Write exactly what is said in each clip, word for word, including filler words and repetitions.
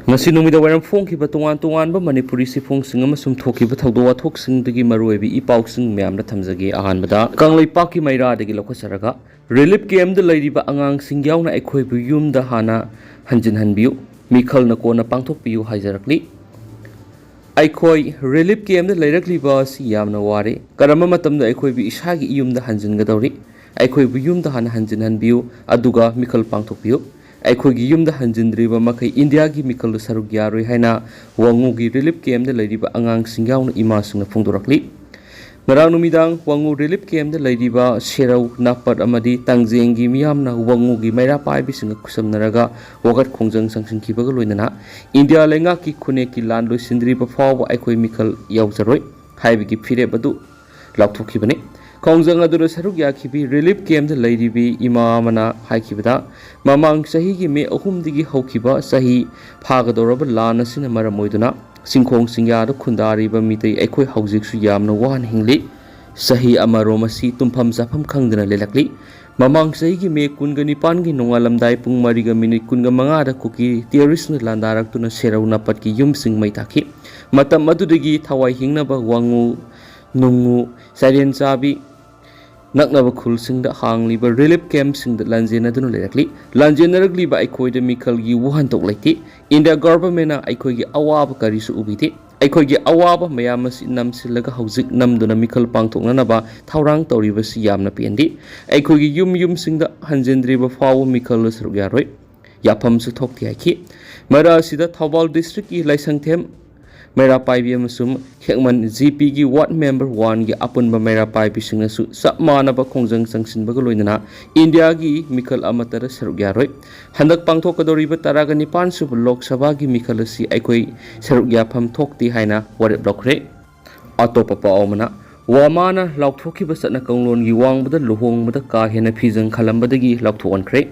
ꯉꯁꯤ ꯅꯨꯃꯤꯗꯥꯡ ꯋꯥꯏꯔꯝ ꯐꯣꯡꯈꯤꯕ ꯇꯣꯉꯥꯟ ꯇꯣꯉꯥꯟꯕ ꯃꯅꯤꯄꯨꯔꯤ ꯆꯦꯐꯣꯡꯁꯤꯡ ꯑꯃꯁꯨꯡ ꯊꯣꯛꯈꯤꯕ ꯊꯧꯗꯣꯛ ꯋꯥꯊꯣꯛꯁꯤꯡꯗꯒꯤ ꯃꯔꯨꯑꯣꯏꯕ ꯏ ꯄꯥꯎꯁꯤꯡ ꯃꯌꯥꯝꯗ ꯊꯝꯖꯒꯦ꯫ ꯑꯍꯥꯟꯕꯗ, ꯀꯪꯂꯩꯄꯥꯛꯀꯤ ꯃꯩꯔꯥꯗꯒꯤ ꯂꯧꯈꯠꯆꯔꯒ, ꯔꯤꯂꯤꯐ ꯀꯦꯝꯞꯇ ꯂꯩꯔꯤꯕ ꯑꯉꯥꯡꯁꯤꯡ ꯌꯥꯎꯅ ꯑꯩꯈꯣꯏꯕꯨ ꯌꯨꯝꯗ ꯍꯥꯟꯅ ꯍꯟꯖꯤꯟꯍꯟꯕꯤꯌꯨ, ꯃꯤꯈꯜꯅ ꯀꯣꯟꯅ ꯄꯥꯡꯊꯣꯛꯄꯤꯌꯨ ꯍꯥꯏꯖꯔꯛꯂꯤ꯫ ꯑꯩꯈꯣꯏ ꯔꯤꯂꯤꯐ ꯀꯦꯝꯞꯇ ꯂꯩꯔꯛꯂꯤꯕ ꯑꯁꯤ ꯌꯥꯝꯅ ꯋꯥꯔꯦ꯫ ꯀꯔꯝꯕ ꯃꯇꯝꯗ ꯑꯩꯈꯣꯏꯕꯨ ꯏꯁꯥꯒꯤ ꯌꯨꯝꯗ ꯍꯟꯖꯤꯟꯒꯗꯧꯔꯤ? ꯑꯩꯈꯣꯏꯕꯨ ꯌꯨꯝꯗ ꯍꯥꯟꯅ ꯍꯟꯖꯤꯟꯍꯟꯕꯤꯌꯨ, ꯑꯗꯨꯒ ꯃꯤꯈꯜ ꯄꯥꯡꯊꯣꯛꯄꯤꯌꯨ꯫ ꯑꯩꯈꯣꯏꯒꯤ ꯌꯨꯝꯗ ꯍꯟꯖꯤꯟꯗ꯭ꯔꯤꯕ ꯃꯈꯩ ꯏꯟꯗꯤꯌꯥꯒꯤ ꯃꯤꯈꯜꯗ ꯁꯔꯨꯛ ꯌꯥꯔꯣꯏ ꯍꯥꯏꯅ ꯋꯥꯉꯨꯒꯤ ꯔꯤꯂꯤꯐ ꯀꯦꯝꯞꯇ ꯂꯩꯔꯤꯕ ꯑꯉꯥꯡꯁꯤꯡ ꯌꯥꯎꯅ ꯏꯃꯥꯁꯤꯡꯅ ꯐꯣꯡꯗꯣꯔꯛꯂꯤ꯫ ꯉꯔꯥꯡ ꯅꯨꯃꯤꯗꯥꯡ ꯋꯥꯉꯨ ꯔꯤꯂꯤꯐ ꯀꯦꯝꯞꯇ ꯂꯩꯔꯤꯕ ꯁꯦꯔꯧ, ꯅꯥꯄꯠ ꯑꯃꯗꯤ ꯇꯥꯡꯖꯦꯡꯒꯤ ꯃꯤꯌꯥꯝꯅ ꯋꯥꯉꯨꯒꯤ ꯃꯩꯔꯥ ꯄꯥꯏꯕꯤꯁꯤꯡꯒ ꯈꯨꯠꯁꯝꯅꯔꯒ ꯋꯥꯀꯠ ꯈꯣꯡꯖꯪ ꯆꯪꯁꯤꯟꯈꯤꯕꯒ ꯂꯣꯏꯅꯅ ꯏꯟꯗꯤꯌꯥ ꯂꯩꯉꯥꯛꯀꯤ ꯈꯨꯟꯅꯦꯛꯀꯤ ꯂꯥꯟ ꯂꯣꯏꯁꯤꯟꯗ꯭ꯔꯤꯕ ꯐꯥꯎꯕ ꯑꯩꯈꯣꯏ ꯃꯤꯈꯜ ꯌꯥꯎꯖꯔꯣꯏ ꯍꯥꯏꯕꯒꯤ ꯐꯤꯔꯦꯞ ꯑꯗꯨ ꯂꯥꯎꯊꯣꯛꯈꯤꯕꯅꯤ꯫ ꯈꯣꯡꯖꯪ ꯑꯗꯨꯗ ꯁꯔꯨꯛ ꯌꯥꯈꯤꯕꯤ ꯔꯤꯂꯤꯐ ꯀꯦꯝꯞꯇ ꯂꯩꯔꯤꯕꯤ ꯏꯃꯥ ꯑꯃꯅ ꯍꯥꯏꯈꯤꯕꯗ, ꯃꯃꯥꯡ ꯆꯍꯤꯒꯤ ꯃꯦ ꯑꯍꯨꯝꯗꯒꯤ ꯍꯧꯈꯤꯕ ꯆꯍꯤ ꯐꯥꯒꯗꯧꯔꯕ ꯂꯥꯟ ꯑꯁꯤꯅ ꯃꯔꯝ ꯑꯣꯏꯗꯨꯅ ꯆꯤꯡꯈꯣꯡ ꯆꯤꯡꯌꯥꯗ ꯈꯨꯟꯗꯥꯔꯤꯕ ꯃꯤꯇꯩ ꯑꯩꯈꯣꯏ ꯍꯧꯖꯤꯛꯁꯨ ꯌꯥꯝꯅ ꯋꯥꯅ ꯍꯤꯡꯂꯤ꯫ ꯆꯍꯤ ꯑꯃꯔꯣꯝ ꯑꯁꯤ ꯇꯨꯝꯐꯝ ꯆꯥꯐꯝ ꯈꯪꯗꯅ ꯂꯦꯜꯂꯛꯂꯤ꯫ ꯃꯃꯥꯡ ꯆꯍꯤꯒꯤ ꯃꯦ ꯀꯨꯟꯒ ꯅꯤꯄꯥꯟꯒꯤ ꯅꯣꯡꯉꯥꯜꯂꯝꯗꯥꯏ ꯄꯨꯡ ꯃꯔꯤꯒ ꯃꯤꯅꯤꯠ ꯀꯨꯟꯒ ꯃꯉꯥꯗ ꯀꯨꯀꯤ ꯇꯦꯔꯣꯔꯤꯁꯅ ꯂꯥꯟꯗꯥꯔꯛꯇꯨꯅ ꯁꯦꯔꯧ ꯅꯥꯄꯠꯀꯤ ꯌꯨꯝꯁꯤꯡ ꯃꯩ ꯊꯥꯈꯤ꯫ ꯃꯇꯝ ꯑꯗꯨꯗꯒꯤ ꯊꯋꯥꯏ ꯍꯤꯡꯅꯕ ꯋꯥꯉꯨ, ꯅꯨꯡꯉꯨ, ꯆꯥꯏꯔꯦꯟ ꯆꯥꯕꯤ, ꯅꯛꯅꯕ ꯈꯨꯜꯁꯤꯡꯗ ꯍꯥꯡꯂꯤꯕ ꯔꯤꯂꯤꯐ ꯀꯦꯝꯞꯁꯤꯡꯗ ꯂꯥꯟꯖꯦꯟꯅꯗꯨꯅ ꯂꯩꯔꯛꯂꯤ꯫ ꯂꯥꯟꯖꯦꯟꯅꯔꯛꯂꯤꯕ ꯑꯩꯈꯣꯏꯗ ꯃꯤꯈꯜꯒꯤ ꯋꯥꯍꯟꯊꯣꯛ ꯂꯩꯇꯦ꯫ ꯏꯟꯗꯤꯌꯥ ꯒꯚꯔꯟꯃꯦꯟꯠꯅ ꯑꯩꯈꯣꯏꯒꯤ ꯑꯋꯥꯕ ꯀꯔꯤꯁꯨ ꯎꯕꯤꯗꯦ꯫ ꯑꯩꯈꯣꯏꯒꯤ ꯑꯋꯥꯕ ꯃꯌꯥꯝ ꯑꯁꯤ ꯅꯝꯁꯤꯜꯂꯒ ꯍꯧꯖꯤꯛ ꯅꯝꯗꯨꯅ ꯃꯤꯈꯜ ꯄꯥꯡꯊꯣꯛꯅꯅꯕ ꯊꯧꯔꯥꯡ ꯇꯧꯔꯤꯕꯁꯤ ꯌꯥꯝꯅ ꯄꯦꯟꯗꯦ꯫ ꯑꯩꯈꯣꯏꯒꯤ ꯌꯨꯝ ꯌꯨꯝꯁꯤꯡꯗ ꯍꯟꯖꯤꯟꯗ꯭ꯔꯤꯕ ꯐꯥꯎꯕ ꯃꯤꯈꯜꯗ ꯁꯔꯨꯛ ꯌꯥꯔꯣꯏ꯫ ꯌꯥꯐꯝꯁꯨ ꯊꯣꯛꯇꯦ ꯍꯥꯏꯈꯤ꯫ ꯃꯔꯛ ꯑꯁꯤꯗ ꯊꯧꯕꯥꯜ ꯗꯤꯁꯇ꯭ꯔꯤꯛꯀꯤ ꯂꯥꯏꯁꯪꯊꯦꯝ ꯃꯩꯔꯥ ꯄꯥꯏꯕꯤ ꯑꯃꯁꯨꯡ ꯍꯦꯛꯃꯟ ꯖꯤ ꯄꯤꯒꯤ ꯋꯥꯔꯗ ꯃꯦꯝꯕꯔ ꯋꯥꯟꯒꯤ ꯑꯄꯨꯟꯕ ꯃꯩꯔꯥ ꯄꯥꯏꯕꯤꯁꯤꯡꯅꯁꯨ ꯆꯞ ꯃꯥꯟꯅꯕ ꯈꯣꯡꯖꯪ ꯆꯪꯁꯤꯟꯕꯒ ꯂꯣꯏꯅꯅ ꯏꯟꯗꯤꯌꯥꯒꯤ ꯃꯤꯈꯜ ꯑꯃꯠꯇꯗ ꯁꯔꯨꯛ ꯌꯥꯔꯣꯏ꯫ ꯍꯟꯗꯛ ꯄꯥꯡꯊꯣꯛꯀꯗꯧꯔꯤꯕ ꯇꯔꯥꯒ ꯅꯤꯄꯥꯟ ꯁꯨꯕ ꯂꯣꯛ ꯁꯚꯥꯒꯤ ꯃꯤꯈꯜ ꯑꯁꯤ ꯑꯩꯈꯣꯏ ꯁꯔꯨꯛ ꯌꯥꯐꯝ ꯊꯣꯛꯇꯦ ꯍꯥꯏꯅ ꯋꯥꯔꯦꯞ ꯂꯧꯈ꯭ꯔꯦ꯫ ꯑꯇꯣꯞꯄ ꯄꯥꯎ ꯑꯃꯅ, ꯋꯥꯃꯥꯅ ꯂꯥꯎꯊꯣꯛꯈꯤꯕ ꯆꯠꯅ ꯀꯥꯡꯂꯣꯟꯒꯤ ꯋꯥꯡꯃꯗ ꯂꯨꯍꯣꯡꯕꯗ ꯀꯥ ꯍꯦꯟꯅ ꯐꯤꯖꯪ ꯈꯜꯂꯝꯕꯗꯒꯤ ꯂꯥꯎꯊꯣꯛꯍꯟꯈ꯭ꯔꯦ꯫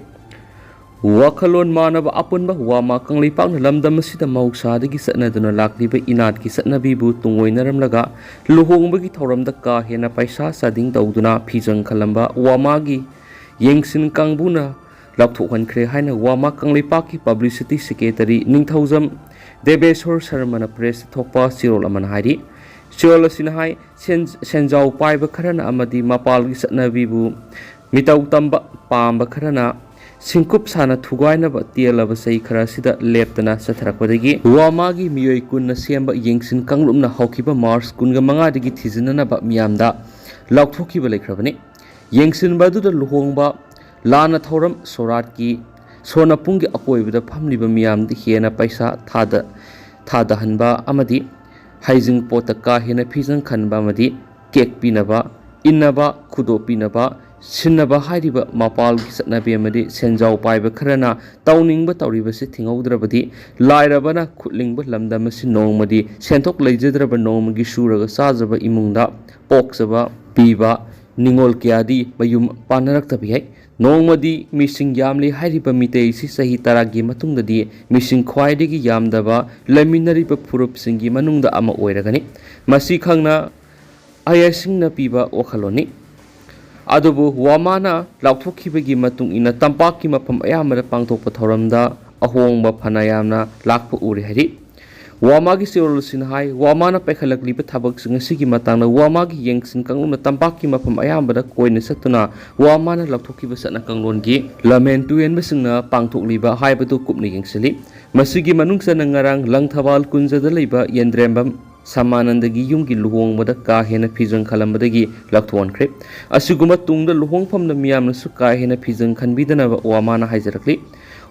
ꯋꯥꯈꯜꯂꯣꯟ ꯃꯥꯟꯅꯕ ꯑꯄꯨꯟꯕ ꯋꯥꯃꯥ ꯀꯪꯂꯩꯄꯥꯛꯅ ꯂꯝꯗꯝ ꯑꯁꯤꯗ ꯃꯍꯧꯁꯥꯗꯒꯤ ꯆꯠꯅꯗꯨꯅ ꯂꯥꯛꯂꯤꯕ ꯏꯅꯥꯠꯀꯤ ꯆꯠꯅꯕꯤꯕꯨ ꯇꯨꯡꯑꯣꯏꯅꯔꯝꯂꯒ ꯂꯨꯍꯣꯡꯕꯒꯤ ꯊꯧꯔꯝꯗ ꯀꯥ ꯍꯦꯟꯅ ꯄꯩꯁꯥ ꯆꯥꯗꯤꯡ ꯇꯧꯗꯨꯅ ꯐꯤꯖꯪ ꯈꯜꯂꯝꯕ ꯋꯥꯃꯥꯒꯤ ꯌꯦꯡꯁꯤꯟ ꯀꯥꯡꯕꯨꯅ ꯂꯥꯎꯊꯣꯛꯍꯟꯈ꯭ꯔꯦ ꯍꯥꯏꯅ ꯋꯥꯃꯥ ꯀꯪꯂꯩꯄꯥꯛꯀꯤ ꯄꯕ꯭ꯂꯤꯁꯤꯇꯤ ꯁꯦꯀ꯭ꯔꯦꯇꯔꯤ ꯅꯤꯡꯊꯧꯖꯝ ꯗꯦꯕꯦꯁꯣꯔ ꯁꯔꯃꯅ ꯄ꯭ꯔꯦꯁꯇ ꯊꯣꯛꯄ ꯆꯦꯔꯣꯜ ꯑꯃꯅ ꯍꯥꯏꯔꯤ꯫ ꯆꯦꯔꯣꯜ ꯑꯁꯤꯅ ꯍꯥꯏ, ꯁꯦꯟ-, ꯁꯦꯟꯖꯥꯎ ꯄꯥꯏꯕ ꯈꯔꯅ ꯑꯃꯗꯤ ꯃꯄꯥꯜꯒꯤ ꯆꯠꯅꯕꯤꯕꯨ ꯃꯤꯇꯧ ꯇꯝꯕ ꯄꯥꯝꯕ ꯈꯔꯅ ꯁꯤꯡꯀꯨꯞ ꯁꯥꯅ ꯊꯨꯒꯥꯏꯅꯕ ꯇꯦꯜꯂꯕ ꯆꯩ ꯈꯔ ꯑꯁꯤꯗ ꯂꯦꯞꯇꯅ ꯆꯠꯊꯔꯛꯄꯗꯒꯤ ꯋꯥꯃꯥꯒꯤ ꯃꯤꯑꯣꯏ ꯀꯨꯟꯅ ꯁꯦꯝꯕ ꯌꯦꯡꯁꯤꯟ ꯀꯥꯡꯂꯨꯞꯅ ꯍꯧꯈꯤꯕ ꯃꯥꯔꯆ ꯀꯨꯟꯒ ꯃꯉꯥꯗꯒꯤ ꯊꯤꯖꯤꯟꯅꯅꯕ ꯃꯤꯌꯥꯝꯗ ꯂꯥꯎꯊꯣꯛꯈꯤꯕ ꯂꯩꯈ꯭ꯔꯕꯅꯤ꯫ ꯌꯦꯡꯁꯤꯟꯕ ꯑꯗꯨꯗ ꯂꯨꯍꯣꯡꯕ, ꯂꯥꯟꯅ ꯊꯧꯔꯝ ꯁꯣꯔꯥꯠꯀꯤ ꯁꯣꯅꯄꯨꯡꯒꯤ ꯑꯀꯣꯏꯕꯗ ꯐꯝꯂꯤꯕ ꯃꯤꯌꯥꯝꯗ ꯍꯦꯟꯅ ꯄꯩꯁꯥ ꯊꯥꯗ-, ꯊꯥꯗꯍꯟꯕ ꯑꯃꯗꯤ ꯍꯩꯖꯤꯡꯄꯣꯠꯇ ꯀꯥ ꯍꯦꯟꯅ ꯐꯤꯖꯪ ꯈꯟꯕ ꯑꯃꯗꯤ ꯀꯦꯛ ꯄꯤꯅꯕ, ꯏꯟꯅꯕ, ꯈꯨꯗꯣꯞ ꯄꯤꯅꯕ, ꯁꯤꯟꯅꯕ ꯍꯥꯏꯔꯤꯕ ꯃꯄꯥꯜꯒꯤ ꯆꯠꯅꯕꯤ ꯑꯃꯗꯤ ꯁꯦꯟꯖꯥꯎ ꯄꯥꯏꯕ ꯈꯔꯅ ꯇꯧꯅꯤꯡꯕ ꯇꯧꯔꯤꯕꯁꯤ ꯊꯤꯡꯍꯧꯗ꯭ꯔꯕꯗꯤ ꯂꯥꯏꯔꯕꯅ ꯈꯨꯠꯂꯤꯡꯕ ꯂꯝꯗꯝ ꯑꯁꯤ ꯅꯣꯡꯃꯗꯤ ꯁꯦꯟꯊꯣꯛ ꯂꯩꯖꯗ꯭ꯔꯕ ꯅꯣꯡꯃꯒꯤ ꯁꯨꯔꯒ ꯆꯥꯖꯕ ꯏꯃꯨꯡꯗ ꯄꯣꯛꯆꯕ ꯄꯤꯕ ꯅꯤꯉꯣꯜ ꯀꯌꯥꯗꯤ ꯃꯌꯨꯝ ꯄꯥꯟꯅꯔꯛꯇꯕ ꯌꯥꯏ꯫ ꯅꯣꯡꯃꯗꯤ ꯃꯤꯁꯤꯡ ꯌꯥꯝꯂꯤ ꯍꯥꯏꯔꯤꯕ ꯃꯤꯇꯩ ꯑꯁꯤ ꯆꯍꯤ ꯇꯔꯥꯒꯤ ꯃꯇꯨꯡꯗꯗꯤ ꯃꯤꯁꯤꯡ ꯈ꯭ꯋꯥꯏꯗꯒꯤ ꯌꯥꯝꯗꯕ ꯂꯩꯃꯤꯟꯅꯔꯤꯕ ꯐꯨꯔꯨꯞꯁꯤꯡꯒꯤ ꯃꯅꯨꯡꯗ ꯑꯃ ꯑꯣꯏꯔꯒꯅꯤ꯫ ꯃꯁꯤ ꯈꯪꯅ ꯍꯌꯥꯁꯤꯡꯅ ꯄꯤꯕ ꯋꯥꯈꯜꯂꯣꯟꯅꯤ꯫ ꯑꯗꯨꯕꯨ ꯋꯥꯃꯥꯅ ꯂꯥꯎꯊꯣꯛꯈꯤꯕꯒꯤ ꯃꯇꯨꯡ ꯏꯟꯅ ꯇꯝꯄꯥꯛꯀꯤ ꯃꯐꯝ ꯑꯌꯥꯝꯕꯗ ꯄꯥꯡꯊꯣꯛꯄ ꯊꯧꯔꯝꯗ ꯑꯍꯣꯡꯕ ꯐꯅ ꯌꯥꯝꯅ ꯂꯥꯛꯄ ꯎꯔꯦ ꯍꯥꯏꯔꯤ꯫ ꯋꯥꯃꯥꯒꯤ ꯆꯦꯔꯣꯜ ꯑꯁꯤꯅ ꯍꯥꯏ, ꯋꯥꯃꯥꯅ ꯄꯥꯏꯈꯠꯂꯛꯂꯤꯕ ꯊꯕꯛꯁꯤꯡ ꯑꯁꯤꯒꯤ ꯃꯇꯥꯡꯗ ꯋꯥꯃꯥꯒꯤ ꯌꯦꯡꯁꯤꯟ ꯀꯥꯡꯂꯨꯞꯅ ꯇꯝꯄꯥꯛꯀꯤ ꯃꯐꯝ ꯑꯌꯥꯝꯕꯗ ꯀꯣꯏꯅ ꯆꯠꯇꯨꯅ ꯋꯥꯃꯥꯅ ꯂꯥꯎꯊꯣꯛꯈꯤꯕ ꯆꯠꯅ ꯀꯥꯡꯂꯣꯟꯒꯤ ꯂꯝꯍꯦꯟ ꯇꯨꯍꯦꯟꯕꯁꯤꯡꯅ ꯄꯥꯡꯊꯣꯛꯂꯤꯕ ꯍꯥꯏꯕꯗꯨ ꯀꯨꯞꯅ ꯌꯦꯡꯁꯤꯜꯂꯤ꯫ ꯃꯁꯤꯒꯤ ꯃꯅꯨꯡ ꯆꯟꯅ ꯉꯔꯥꯡ ꯂꯪꯊꯕꯥꯜ ꯀꯨꯟꯖꯗ ꯂꯩꯕ ꯌꯦꯟꯗ꯭ꯔꯦꯝꯕꯝ ꯁꯃꯥꯅꯟꯗꯒꯤ ꯌꯨꯝꯒꯤ ꯂꯨꯍꯣꯡꯕꯗ ꯀꯥ ꯍꯦꯟꯅ ꯐꯤꯖꯪ ꯈꯜꯂꯝꯕꯗꯒꯤ ꯂꯥꯎꯊꯣꯛꯍꯟꯈ꯭ꯔꯦ꯫ ꯑꯁꯤꯒꯨꯝꯕ ꯇꯨꯡꯗ ꯂꯨꯍꯣꯡꯐꯝꯗ ꯃꯤꯌꯥꯝꯅꯁꯨ ꯀꯥ ꯍꯦꯟꯅ ꯐꯤꯖꯪ ꯈꯟꯕꯤꯗꯅꯕ ꯋꯥꯃꯥꯅ ꯍꯥꯏꯖꯔꯛꯂꯤ꯫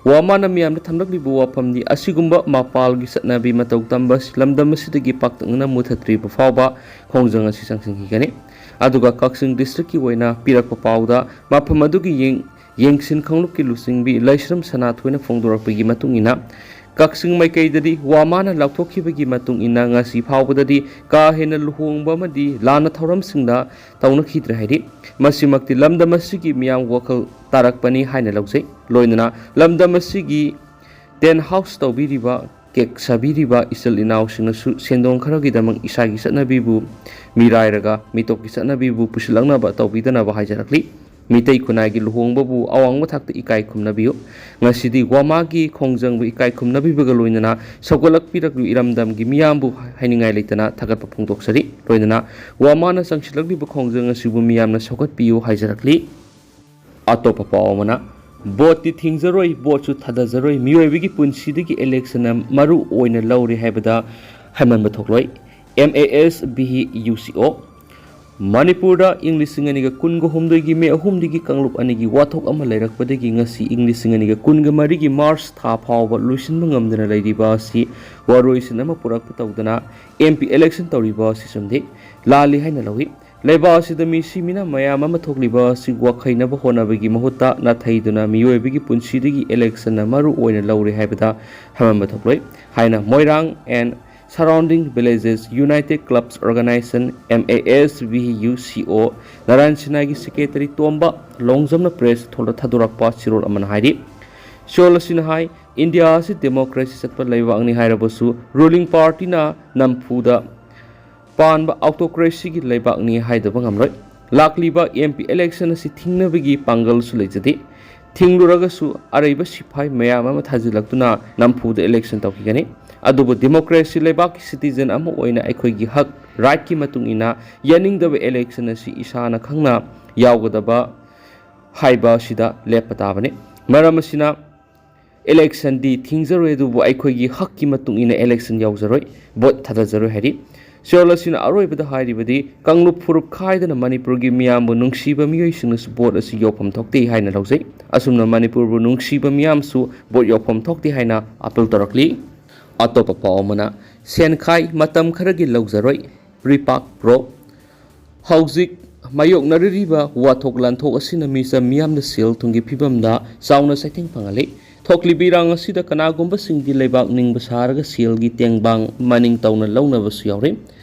ꯋꯥꯃꯥꯅ ꯃꯤꯌꯥꯝꯗ ꯊꯝꯂꯛꯂꯤꯕ ꯋꯥꯐꯝꯗꯤ ꯑꯁꯤꯒꯨꯝꯕ ꯃꯄꯥꯜꯒꯤ ꯆꯠꯅꯕꯤ ꯃꯇꯧ ꯇꯝꯕ ꯂꯝꯗꯝ ꯑꯁꯤꯗꯒꯤ ꯄꯥꯛꯇꯛꯅꯅ ꯃꯨꯊꯠꯇ꯭ꯔꯤꯕ ꯐꯥꯎꯕ ꯈꯣꯡꯖꯪ ꯑꯁꯤ ꯆꯪꯁꯤꯟꯈꯤꯒꯅꯤ꯫ ꯑꯗꯨꯒ ꯀꯛꯆꯤꯡ ꯗꯤꯁꯇ꯭ꯔꯤꯛꯀꯤ ꯑꯣꯏꯅ ꯄꯤꯔꯛꯄ ꯄꯥꯎꯗ ꯃꯐꯝ ꯑꯗꯨꯒꯤ ꯌꯦꯡ-, ꯌꯦꯡꯁꯤꯟ ꯀꯥꯡꯂꯨꯞꯀꯤ ꯂꯨꯆꯤꯡꯕꯤ ꯂꯩꯁ꯭ꯔꯝ ꯁꯅꯥꯊꯣꯏꯅ ꯐꯣꯡꯗꯣꯔꯛꯄꯒꯤ ꯃꯇꯨꯡ ꯏꯟꯅ, ꯀꯛꯆꯤꯡ ꯃꯥꯏꯀꯩꯗꯗꯤ ꯋꯥꯃꯥꯅ ꯂꯥꯎꯊꯣꯛꯈꯤꯕꯒꯤ ꯃꯇꯨꯡ ꯏꯟꯅ ꯉꯁꯤ ꯐꯥꯎꯕꯗꯗꯤ ꯀꯥ ꯍꯦꯟꯅ ꯂꯨꯍꯣꯡꯕ ꯑꯃꯗꯤ ꯂꯥꯟꯅ ꯊꯧꯔꯝꯁꯤꯡꯗ ꯇꯧꯅꯈꯤꯗ꯭ꯔꯦ ꯍꯥꯏꯔꯤ꯫ ꯃꯁꯤꯃꯛꯇꯤ ꯂꯝꯗꯝ ꯑꯁꯤꯒꯤ ꯃꯤꯌꯥꯝ ꯋꯥꯈꯜ ꯇꯥꯔꯛꯄꯅꯤ ꯍꯥꯏꯅ ꯂꯧꯖꯩ꯫ ꯂꯣꯏꯅꯅ ꯂꯝꯗꯝ ꯑꯁꯤꯒꯤ tent house ꯇꯧꯕꯤꯔꯤꯕ, ꯀꯦꯛ ꯁꯥꯕꯤꯔꯤꯕ ꯏꯆꯤꯜ ꯏꯅꯥꯎꯁꯤꯡꯅꯁꯨ ꯁꯦꯟꯗꯣꯡ ꯈꯔꯒꯤꯗꯃꯛ ꯏꯁꯥꯒꯤ ꯆꯠꯅꯕꯤꯕꯨ ꯃꯤꯔꯥꯏꯔꯒ ꯃꯤꯇꯣꯞꯀꯤ ꯆꯠꯅꯕꯤꯕꯨ ꯄꯨꯁꯤꯜꯂꯛꯅꯕ ꯇꯧꯕꯤꯗꯅꯕ ꯍꯥꯏꯖꯔꯛꯂꯤ꯫ ꯃꯤꯇꯩ ꯈꯨꯟꯅꯥꯏꯒꯤ ꯂꯨꯍꯣꯡꯕꯕꯨ ꯑꯋꯥꯡꯕ ꯊꯥꯛꯇ ꯏꯀꯥꯏ ꯈꯨꯝꯅꯕꯤꯌꯨ꯫ ꯉꯁꯤꯗꯤ ꯋꯥꯃꯥꯒꯤ ꯈꯣꯡꯖꯪꯕꯨ ꯏꯀꯥꯏ ꯈꯨꯝꯅꯕꯤꯕꯒ ꯂꯣꯏꯅꯅ ꯁꯧꯒꯠꯂꯛꯄꯤꯔꯛꯂꯤꯕ ꯏꯔꯝꯗꯝꯒꯤ ꯃꯤꯌꯥꯝꯕꯨ ꯍꯥꯏꯅꯤꯡꯉꯥꯏ ꯂꯩꯇꯅ ꯊꯥꯒꯠꯄ ꯐꯣꯡꯗꯣꯛꯆꯔꯤ꯫ ꯂꯣꯏꯅꯅ ꯋꯥꯃꯥꯅ ꯆꯪꯁꯤꯜꯂꯛꯂꯤꯕ ꯈꯣꯡꯖꯪ ꯑꯁꯤꯕꯨ ꯃꯤꯌꯥꯝꯅ ꯁꯧꯒꯠꯄꯤꯌꯨ ꯍꯥꯏꯖꯔꯛꯂꯤ꯫ ꯑꯇꯣꯞꯄ ꯄꯥꯎ ꯑꯃꯅ, ꯚꯣꯠꯇꯤ ꯊꯤꯡꯖꯔꯣꯏ, ꯚꯣꯠꯁꯨ ꯊꯥꯗꯖꯔꯣꯏ, ꯃꯤꯑꯣꯏꯕꯒꯤ ꯄꯨꯟꯁꯤꯗꯒꯤ ꯏꯂꯦꯛꯁꯟꯅ ꯃꯔꯨ ꯑꯣꯏꯅ ꯂꯧꯔꯦ ꯍꯥꯏꯕꯗ ꯍꯥꯏꯃꯟꯕ ꯊꯣꯛꯂꯣꯏ꯫ M A S V E U C O. ꯃꯅꯤꯄꯨꯔꯗ ꯏꯪ ꯂꯤꯁꯤꯡ ꯑꯅꯤꯒ ꯀꯨꯟꯒ ꯍꯨꯝꯗꯣꯏꯒꯤ ꯃꯦ ꯑꯍꯨꯝꯗꯒꯤ ꯀꯥꯡꯂꯨꯞ ꯑꯅꯤꯒꯤ ꯋꯥꯊꯣꯛ ꯑꯃ ꯂꯩꯔꯛꯄꯗꯒꯤ ꯉꯁꯤ ꯏꯪ ꯂꯤꯁꯤꯡ ꯑꯅꯤꯒ ꯀꯨꯟꯒ ꯃꯔꯤꯒꯤ ꯃꯥꯔꯆ ꯊꯥ ꯐꯥꯎꯕ ꯂꯣꯏꯁꯤꯟꯕ ꯉꯝꯗꯅ ꯂꯩꯔꯤꯕ ꯑꯁꯤ ꯋꯥꯔꯣꯏꯁꯤꯟ ꯑꯃ ꯄꯨꯔꯛꯄ ꯇꯧꯗꯅ ꯑꯦꯝ ꯄꯤ ꯏꯂꯦꯛꯁꯟ ꯇꯧꯔꯤꯕ ꯑꯁꯤ ꯆꯨꯝꯗꯦ, ꯂꯥꯜꯂꯤ ꯍꯥꯏꯅ ꯂꯧꯏ꯫ ꯂꯩꯕꯥꯛ ꯑꯁꯤꯗ ꯃꯤꯁꯤ ꯃꯤꯅ ꯃꯌꯥꯝ ꯑꯃ ꯊꯣꯛꯂꯤꯕ ꯑꯁꯤ ꯋꯥꯈꯩꯅꯕ ꯍꯣꯠꯅꯕꯒꯤ ꯃꯍꯨꯠꯇ ꯅꯥꯊꯩꯗꯨꯅ ꯃꯤꯑꯣꯏꯕꯒꯤ ꯄꯨꯟꯁꯤꯗꯒꯤ ꯏꯂꯦꯛꯁꯟꯅ ꯃꯔꯨ ꯑꯣꯏꯅ ꯂꯧꯔꯦ ꯍꯥꯏꯕꯗ ꯍꯥꯃꯝꯕ ꯊꯣꯛꯂꯣꯏ ꯍꯥꯏꯅ ꯃꯣꯏꯔꯥꯡ and Surrounding Villages United Clubs Organization, M A S V U C O, Narayan ꯁꯤꯟꯍꯥꯒꯤ ꯁꯦꯀ꯭ꯔꯦꯇꯔꯤ ꯇꯣꯝꯕ ꯂꯣꯡꯖꯝꯅ ꯄ꯭ꯔꯦꯁ ꯊꯣꯛꯇ ꯊꯥꯗꯣꯔꯛꯄ ꯆꯤꯔꯣꯜ ꯑꯃꯅ ꯍꯥꯏꯔꯤ꯫ ꯆꯤꯔꯣꯜ ꯑꯁꯤꯅ ꯍꯥꯏ, ꯏꯟꯗꯤꯌꯥ ꯑꯁꯤ ꯗꯦꯃꯣꯀ꯭ꯔꯦꯁꯤ ꯆꯠꯄ ꯂꯩꯕꯥꯛꯅꯤ ꯍꯥꯏꯔꯕꯁꯨ ꯔꯨꯂꯤꯡ ꯄꯥꯔꯇꯤꯅ ꯅꯝꯐꯨꯗ ꯄꯥꯟꯕ ꯑꯣꯇꯣꯀ꯭ꯔꯦꯁꯤꯒꯤ ꯂꯩꯕꯥꯛꯅꯤ ꯍꯥꯏꯗꯕ ꯉꯝꯂꯣꯏ꯫ ꯂꯥꯛꯂꯤꯕ ꯑꯦꯝ ꯄꯤ ꯏꯂꯦꯛꯁꯟ ꯑꯁꯤ ꯊꯤꯡꯅꯕꯒꯤ ꯄꯥꯡꯒꯜꯁꯨ ꯂꯩꯖꯗꯦ꯫ ꯊꯤꯡꯂꯨꯔꯒꯁꯨ ꯑꯔꯩꯕ ꯁꯤꯐꯥꯏ ꯃꯌꯥꯝ ꯑꯃ ꯊꯥꯖꯤꯜꯂꯛꯇꯨꯅ ꯅꯝꯐꯨꯗ ꯏꯂꯦꯛꯁꯟ ꯇꯧꯈꯤꯒꯅꯤ꯫ ꯑꯗꯨꯕꯨ ꯗꯦꯃꯣꯀ꯭ꯔꯦꯁꯤ ꯂꯩꯕꯥꯛꯀꯤ ꯁꯤꯇꯤꯖꯟ ꯑꯃ ꯑꯣꯏꯅ ꯑꯩꯈꯣꯏꯒꯤ ꯍꯛ, ꯔꯥꯏꯠꯀꯤ ꯃꯇꯨꯡ ꯏꯟꯅ ꯌꯥꯅꯤꯡꯗꯕ ꯏꯂꯦꯛꯁꯟ ꯑꯁꯤ ꯏꯁꯥꯅ ꯈꯪꯅ ꯌꯥꯎꯒꯗꯕ ꯍꯥꯏꯕ ꯑꯁꯤꯗ ꯂꯦꯞꯄ ꯇꯥꯕꯅꯤ꯫ ꯃꯔꯝ ꯑꯁꯤꯅ ꯏꯂꯦꯛꯁꯟꯗꯤ ꯊꯤꯡꯖꯔꯣꯏ, ꯑꯗꯨꯕꯨ ꯑꯩꯈꯣꯏꯒꯤ ꯍꯛꯀꯤ ꯃꯇꯨꯡ ꯏꯟꯅ ꯏꯂꯦꯛꯁꯟ ꯌꯥꯎꯖꯔꯣꯏ, ꯚꯣꯠ ꯊꯥꯗꯖꯔꯣꯏ ꯍꯥꯏꯔꯤ꯫ ꯆꯤꯔꯣꯜ ꯑꯁꯤꯅ ꯑꯔꯣꯏꯕꯗ ꯍꯥꯏꯔꯤꯕꯗꯤ ꯀꯥꯡꯂꯨꯞ ꯐꯨꯔꯨꯞ ꯈꯥꯏꯗꯅ ꯃꯅꯤꯄꯨꯔꯒꯤ ꯃꯤꯌꯥꯝꯕꯨ ꯅꯨꯡꯁꯤꯕ ꯃꯤꯑꯣꯏꯁꯤꯡꯅꯁꯨ ꯚꯣꯠ ꯑꯁꯤ ꯌꯥꯎꯐꯝ ꯊꯣꯛꯇꯦ ꯍꯥꯏꯅ ꯂꯧꯖꯩ꯫ ꯑꯁꯨꯝꯅ ꯃꯅꯤꯄꯨꯔꯕꯨ ꯅꯨꯡꯁꯤꯕ ꯃꯤꯌꯥꯝꯁꯨ ꯚꯣꯠ ꯌꯥꯎꯐꯝ ꯊꯣꯛꯇꯦ ꯍꯥꯏꯅ ꯑꯥꯄꯤꯜ ꯇꯧꯔꯛꯂꯤ꯫ ꯑꯇꯣꯞꯄ ꯄꯥꯎ ꯑꯃꯅ, ꯁꯦꯟꯈꯥꯏ ꯃꯇꯝ ꯈꯔꯒꯤ ꯂꯧꯖꯔꯣꯏ, ꯄ꯭ꯔꯤꯄꯥꯛ ꯄ꯭ꯔꯣ꯫ ꯍꯧꯖꯤꯛ ꯃꯥꯌꯣꯛꯅꯔꯤꯕ ꯋꯥꯊꯣꯛ ꯂꯥꯟꯊꯣꯛ ꯑꯁꯤꯅ ꯃꯤꯆꯝ ꯃꯤꯌꯥꯝꯗ ꯁꯦꯜ ꯊꯨꯝꯒꯤ ꯐꯤꯕꯝꯗ ꯆꯥꯎꯅ ꯆꯩꯊꯦꯡ ꯐꯪꯍꯜꯂꯤ꯫ ꯊꯣꯛꯂꯤꯕ ꯏꯔꯥꯡ ꯑꯁꯤꯗ ꯀꯅꯥꯒꯨꯝꯕꯁꯤꯡꯗꯤ ꯂꯩꯕꯥꯛ ꯅꯤꯡꯕ ꯁꯥꯔꯒ ꯁꯦꯜꯒꯤ ꯇꯦꯡꯕꯥꯡ ꯃꯅꯤꯡ ꯇꯧꯅ ꯂꯧꯅꯕꯁꯨ ꯌꯥꯎꯔꯤ꯫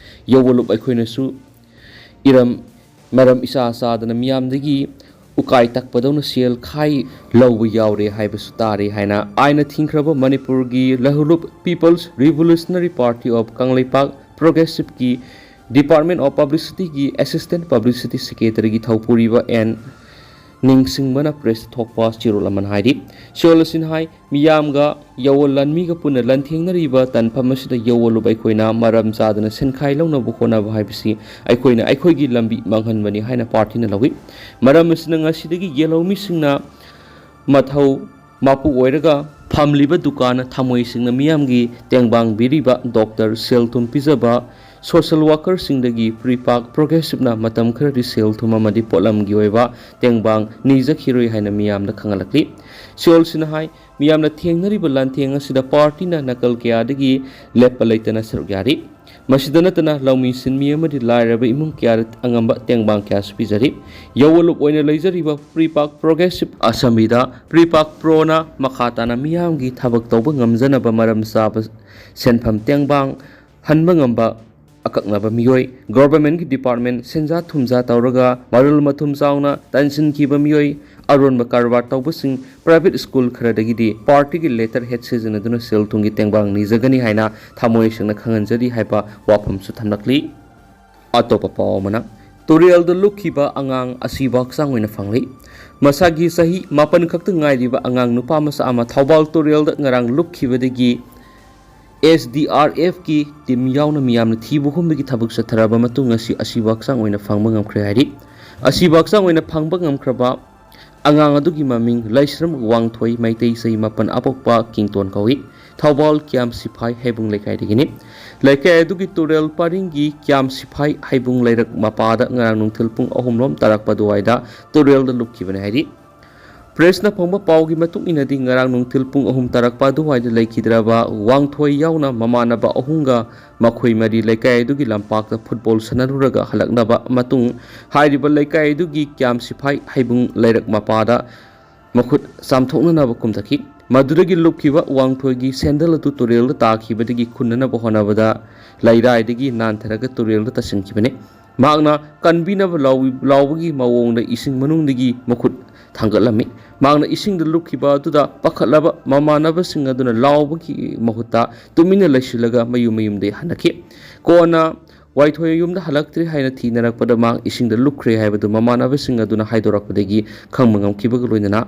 ꯌꯧꯕꯂꯨꯞ ꯑꯩꯈꯣꯏꯅꯁꯨ ꯏꯔꯝ ꯃꯔꯝ ꯏꯆꯥ ꯆꯥꯗꯅ ꯃꯤꯌꯥꯝꯗꯒꯤ ꯎꯀꯥꯏ ꯇꯛꯄꯗꯧꯅ ꯁꯦꯜ ꯈꯥꯏ ꯂꯧꯕ ꯌꯥꯎꯔꯦ ꯍꯥꯏꯕꯁꯨ ꯇꯥꯔꯦ ꯍꯥꯏꯅ ꯑꯥꯏꯟꯅ ꯊꯤꯡꯈ꯭ꯔꯕ ꯃꯅꯤꯄꯨꯔꯒꯤ ꯂꯍꯨꯂꯨꯞ People's Revolutionary Party of ꯀꯪꯂꯩꯄꯥꯛ Progressiveꯀꯤ Department of Publicityꯒꯤ Assistant Publicity Secretaryꯒꯤ ꯊꯧꯄꯨꯔꯤꯕ ꯑꯦꯟ ꯅꯤꯡꯁꯤꯡꯕꯅ ꯄ꯭ꯔꯦꯁꯇ ꯊꯣꯛꯄ ꯆꯦꯔꯣꯜ ꯑꯃꯅ ꯍꯥꯏꯔꯤ꯫ ꯆꯦꯔꯣꯜ ꯑꯁꯤꯅ ꯍꯥꯏ, ꯃꯤꯌꯥꯝꯒ ꯌꯥꯑꯣꯟ ꯂꯥꯟꯃꯤꯒ ꯄꯨꯟꯅ ꯂꯥꯟꯊꯦꯡꯅꯔꯤꯕ ꯇꯥꯟꯐꯝ ꯑꯁꯤꯗ ꯌꯥꯑꯣꯟꯂꯨꯞ ꯑꯩꯈꯣꯏꯅ ꯃꯔꯝ ꯆꯥꯗꯅ ꯁꯦꯟꯈꯥꯏ ꯂꯧꯅꯕ ꯍꯣꯠꯅꯕ ꯍꯥꯏꯕꯁꯤ ꯑꯩꯈꯣꯏꯅ ꯑꯩꯈꯣꯏꯒꯤ ꯂꯝꯕꯤ ꯃꯥꯡꯍꯟꯕꯅꯤ ꯍꯥꯏꯅ ꯄꯥꯔꯇꯤꯅ ꯂꯧꯏ꯫ ꯃꯔꯝ ꯑꯁꯤꯅ ꯉꯁꯤꯗꯒꯤ ꯌꯦꯜꯍꯧꯃꯤꯁꯤꯡꯅ ꯃꯊꯧ ꯃꯄꯨ ꯑꯣꯏꯔꯒ ꯐꯝꯂꯤꯕ ꯗꯨꯀꯥꯟ ꯊꯝꯃꯣꯏꯁꯤꯡꯅ ꯃꯤꯌꯥꯝꯒꯤ ꯇꯦꯡꯕꯥꯡꯕꯤꯔꯤꯕ ꯗꯣꯛꯇꯔ, ꯁꯦꯜ ꯊꯨꯝ ꯄꯤꯖꯕ ꯁꯣꯁꯦꯜ ꯋꯥꯀꯔꯁꯤꯡꯗꯒꯤ ꯄ꯭ꯔꯤꯄꯥꯛ ꯄ꯭ꯔꯣꯒ꯭ꯔꯦꯁꯤꯞꯅ ꯃꯇꯝ ꯈꯔꯗꯤ ꯁꯦꯜ ꯊꯨꯝ ꯑꯃꯗꯤ ꯄꯣꯠꯂꯝꯒꯤ ꯑꯣꯏꯕ ꯇꯦꯡꯕꯥꯡ ꯅꯤꯖꯈꯤꯔꯣꯏ ꯍꯥꯏꯅ ꯃꯤꯌꯥꯝꯗ ꯈꯪꯍꯜꯂꯛꯂꯤ꯫ ꯆꯦꯔꯣꯜꯁꯤꯅ ꯍꯥꯏ, ꯃꯤꯌꯥꯝꯅ ꯊꯦꯡꯅꯔꯤꯕ ꯂꯥꯟꯊꯦꯡ ꯑꯁꯤꯗ ꯄꯥꯔꯇꯤꯅ ꯅꯥꯀꯜ ꯀꯌꯥꯗꯒꯤ ꯂꯦꯞꯄ ꯂꯩꯇꯅ ꯁꯔꯨꯛ ꯌꯥꯔꯤ꯫ ꯃꯁꯤꯗ ꯅꯠꯇꯅ ꯂꯧꯃꯤ ꯁꯤꯟꯃꯤ ꯑꯃꯗꯤ ꯂꯥꯏꯔꯕ ꯏꯃꯨꯡ ꯀꯌꯥꯗ ꯑꯉꯝꯕ ꯇꯦꯡꯕꯥꯡ ꯀꯌꯥꯁꯨ ꯄꯤꯖꯔꯤ꯫ ꯌꯥꯑꯣꯟꯂꯨꯞ ꯑꯣꯏꯅ ꯂꯩꯖꯔꯤꯕ ꯄ꯭ꯔꯤꯄꯥꯛ ꯄ꯭ꯔꯣꯒ꯭ꯔꯦꯁꯤꯞ ꯑꯁꯦꯝꯕ꯭ꯂꯤꯗ ꯄ꯭ꯔꯤꯄꯥꯛ ꯄ꯭ꯔꯣꯅ ꯃꯈꯥ ꯇꯥꯅ ꯃꯤꯌꯥꯝꯒꯤ ꯊꯕꯛ ꯇꯧꯕ ꯉꯝꯖꯅꯕ ꯃꯔꯝ ꯆꯥꯕ ꯁꯦꯟꯐꯝ ꯇꯦꯡꯕꯥꯡ ꯍꯟꯕ ꯉꯝꯕ ꯑꯀꯛꯅꯕ ꯃꯤꯑꯣꯏ, ꯒꯣꯚꯔꯟꯃꯦꯟꯠꯀꯤ ꯗꯤꯄꯥꯔꯠꯃꯦꯟꯠ ꯁꯦꯟꯖꯥ ꯊꯨꯝꯖꯥ ꯇꯧꯔꯒ ꯃꯔꯨꯜ ꯃꯊꯨꯝ ꯆꯥꯎꯅ ꯇꯥꯟꯁꯤꯟꯈꯤꯕ ꯃꯤꯑꯣꯏ, ꯑꯔꯣꯟꯕ ꯀꯔꯕꯥꯔ ꯇꯧꯕꯁꯤꯡ, ꯄ꯭ꯔꯥꯏꯚꯦꯠ ꯁ꯭ꯀꯨꯜ ꯈꯔꯗꯒꯤꯗꯤ ꯄꯥꯔꯇꯤꯒꯤ ꯂꯦꯇꯔ ꯍꯦꯗ ꯁꯤꯖꯤꯟꯅꯗꯨꯅ ꯁꯦꯜ ꯊꯨꯝꯒꯤ ꯇꯦꯡꯕꯥꯡ ꯅꯤꯖꯒꯅꯤ ꯍꯥꯏꯅ ꯊꯃꯣꯏ ꯁꯦꯡꯅ ꯈꯪꯍꯟꯖꯔꯤ ꯍꯥꯏꯕ ꯋꯥꯐꯝꯁꯨ ꯊꯝꯂꯛꯂꯤ꯫ ꯑꯇꯣꯞꯄ ꯄꯥꯎ ꯑꯃꯅ, ꯇꯨꯔꯦꯜꯗ ꯂꯨꯞꯈꯤꯕ ꯑꯉꯥꯡ ꯑꯁꯤꯕ ꯍꯛꯆꯥꯡ ꯑꯣꯏꯅ ꯐꯪꯂꯤ꯫ ꯃꯁꯥꯒꯤ ꯆꯍꯤ ꯃꯥꯄꯟ ꯈꯛꯇ ꯉꯥꯏꯔꯤꯕ ꯑꯉꯥꯡ ꯅꯨꯄꯥ ꯃꯆꯥ ꯑꯃ ꯊꯧꯕꯥꯜ ꯇꯨꯔꯦꯜꯗ ꯉꯔꯥꯡ ꯂꯨꯞꯈꯤꯕꯗꯒꯤ ꯑꯦꯁ ꯗꯤ ꯑꯥꯔ ꯑꯦꯐꯀꯤ ꯇꯤꯝ ꯌꯥꯎꯅ ꯃꯤꯌꯥꯝꯅ ꯊꯤꯕ ꯍꯨꯝꯕꯒꯤ ꯊꯕꯛ ꯆꯠꯊꯔꯕ ꯃꯇꯨꯡ ꯉꯁꯤ ꯑꯁꯤꯕ ꯍꯛꯆꯥꯡ ꯑꯣꯏꯅ ꯐꯪꯕ ꯉꯝꯈ꯭ꯔꯦ ꯍꯥꯏꯔꯤ꯫ ꯑꯁꯤꯕ ꯍꯛꯆꯥꯡ ꯑꯣꯏꯅ ꯐꯪꯕ ꯉꯝꯈ꯭ꯔꯕ ꯑꯉꯥꯡ ꯑꯗꯨꯒꯤ ꯃꯃꯤꯡ ꯂꯩꯁ꯭ꯔꯝ ꯋꯥꯡꯊꯣꯏ, ꯃꯩꯇꯩ, ꯆꯍꯤ ꯃꯥꯄꯟ, ꯑꯄꯣꯛꯄ ꯀꯤꯡꯇꯣꯟ ꯀꯧꯏ꯫ ꯊꯧꯕꯥꯜ ꯀ꯭ꯌꯥꯝ ꯁꯤꯐꯥꯏ ꯍꯩꯕꯨꯡ ꯂꯩꯀꯥꯏꯗꯒꯤꯅꯤ꯫ ꯂꯩꯀꯥꯏ ꯑꯗꯨꯒꯤ ꯇꯨꯔꯦꯜ ꯄꯔꯤꯡꯒꯤ ꯀ꯭ꯌꯥꯝ ꯁꯤꯐꯥꯏ ꯍꯩꯕꯨꯡ ꯂꯩꯔꯛ ꯃꯄꯥꯗ ꯉꯔꯥꯡ ꯅꯨꯡꯊꯤꯜ ꯄꯨꯡ ꯑꯍꯨꯝ ꯂꯣꯝ ꯇꯥꯔꯛꯄ ꯑꯗꯨꯋꯥꯏꯗ ꯇꯨꯔꯦꯜꯗ ꯂꯨꯞꯈꯤꯕꯅꯤ ꯍꯥꯏꯔꯤ꯫ ꯄ꯭ꯔꯦꯁꯅ ꯐꯪꯕ ꯄꯥꯎꯒꯤ ꯃꯇꯨꯡ ꯏꯟꯅꯗꯤ, ꯉꯔꯥꯡ ꯅꯨꯡꯊꯤꯜ ꯄꯨꯡ ꯑꯍꯨꯝ ꯇꯥꯔꯛꯄ ꯑꯗꯨꯋꯥꯏꯗ ꯂꯩꯈꯤꯗ꯭ꯔꯕ ꯋꯥꯡꯊꯣꯏ ꯌꯥꯎꯅ ꯃꯃꯥꯟꯅꯕ ꯑꯍꯨꯝꯒ ꯃꯈꯣꯏ ꯃꯔꯤ ꯂꯩꯀꯥꯏ ꯑꯗꯨꯒꯤ ꯂꯝꯄꯥꯛꯇ ꯐꯨꯠꯕꯣꯜ ꯁꯥꯟꯅꯔꯨꯔꯒ ꯍꯜꯂꯛꯅꯕ ꯃꯇꯨꯡ ꯍꯥꯏꯔꯤꯕ ꯂꯩꯀꯥꯏ ꯑꯗꯨꯒꯤ ꯀ꯭ꯌꯥꯝ ꯁꯤꯐꯥꯏ ꯍꯩꯕꯨꯡ ꯂꯩꯔꯛ ꯃꯄꯥꯗ ꯃꯈꯨꯠ ꯆꯥꯝꯊꯣꯛꯅꯅꯕ ꯀꯨꯝꯊꯈꯤ꯫ ꯃꯗꯨꯗꯒꯤ ꯂꯨꯞꯈꯤꯕ ꯋꯥꯡꯊꯣꯏꯒꯤ ꯁꯦꯟꯗꯜ ꯑꯗꯨ ꯇꯨꯔꯦꯜꯗ ꯇꯥꯈꯤꯕꯗꯒꯤ ꯈꯨꯟꯅꯅꯕ ꯍꯣꯠꯅꯕꯗ ꯂꯩꯔꯥꯏꯗꯒꯤ ꯅꯥꯟꯊꯔꯒ ꯇꯨꯔꯦꯜꯗ ꯇꯥꯁꯤꯟꯈꯤꯕꯅꯤ꯫ ꯃꯍꯥꯛꯅ ꯀꯟꯕꯤꯅꯕ ꯂꯥꯎ-, ꯂꯥꯎꯕꯒꯤ ꯃꯑꯣꯡꯗ ꯏꯁꯤꯡ ꯃꯅꯨꯡꯗꯒꯤ ꯃꯈꯨꯠ ꯊꯥꯡꯒꯠꯂꯝꯃꯤ꯫ ꯃꯍꯥꯛꯅ ꯏꯁꯤꯡꯗ ꯂꯨꯞꯈꯤꯕ ꯑꯗꯨꯗ ꯄꯥꯈꯠꯂꯕ ꯃꯃꯥꯟꯅꯕꯁꯤꯡ ꯑꯗꯨꯅ ꯂꯥꯎꯕꯒꯤ ꯃꯍꯨꯠꯇ ꯇꯨꯃꯤꯟꯅ ꯂꯩꯁꯤꯜꯂꯒ ꯃꯌꯨꯝ ꯃꯌꯨꯝꯗ ꯍꯟꯅꯈꯤ꯫ ꯀꯣꯟꯅ ꯋꯥꯏꯊꯣꯏ ꯌꯨꯝꯗ ꯍꯜꯂꯛꯇ꯭ꯔꯤ ꯍꯥꯏꯅ ꯊꯤꯅꯔꯛꯄꯗ ꯃꯍꯥꯛ ꯏꯁꯤꯡꯗ ꯂꯨꯞꯈ꯭ꯔꯦ ꯍꯥꯏꯕꯗꯨ ꯃꯃꯥꯟꯅꯕꯁꯤꯡ ꯑꯗꯨꯅ ꯍꯥꯏꯗꯣꯔꯛꯄꯗꯒꯤ ꯈꯪꯕ ꯉꯝꯈꯤꯕꯒ ꯂꯣꯏꯅꯅ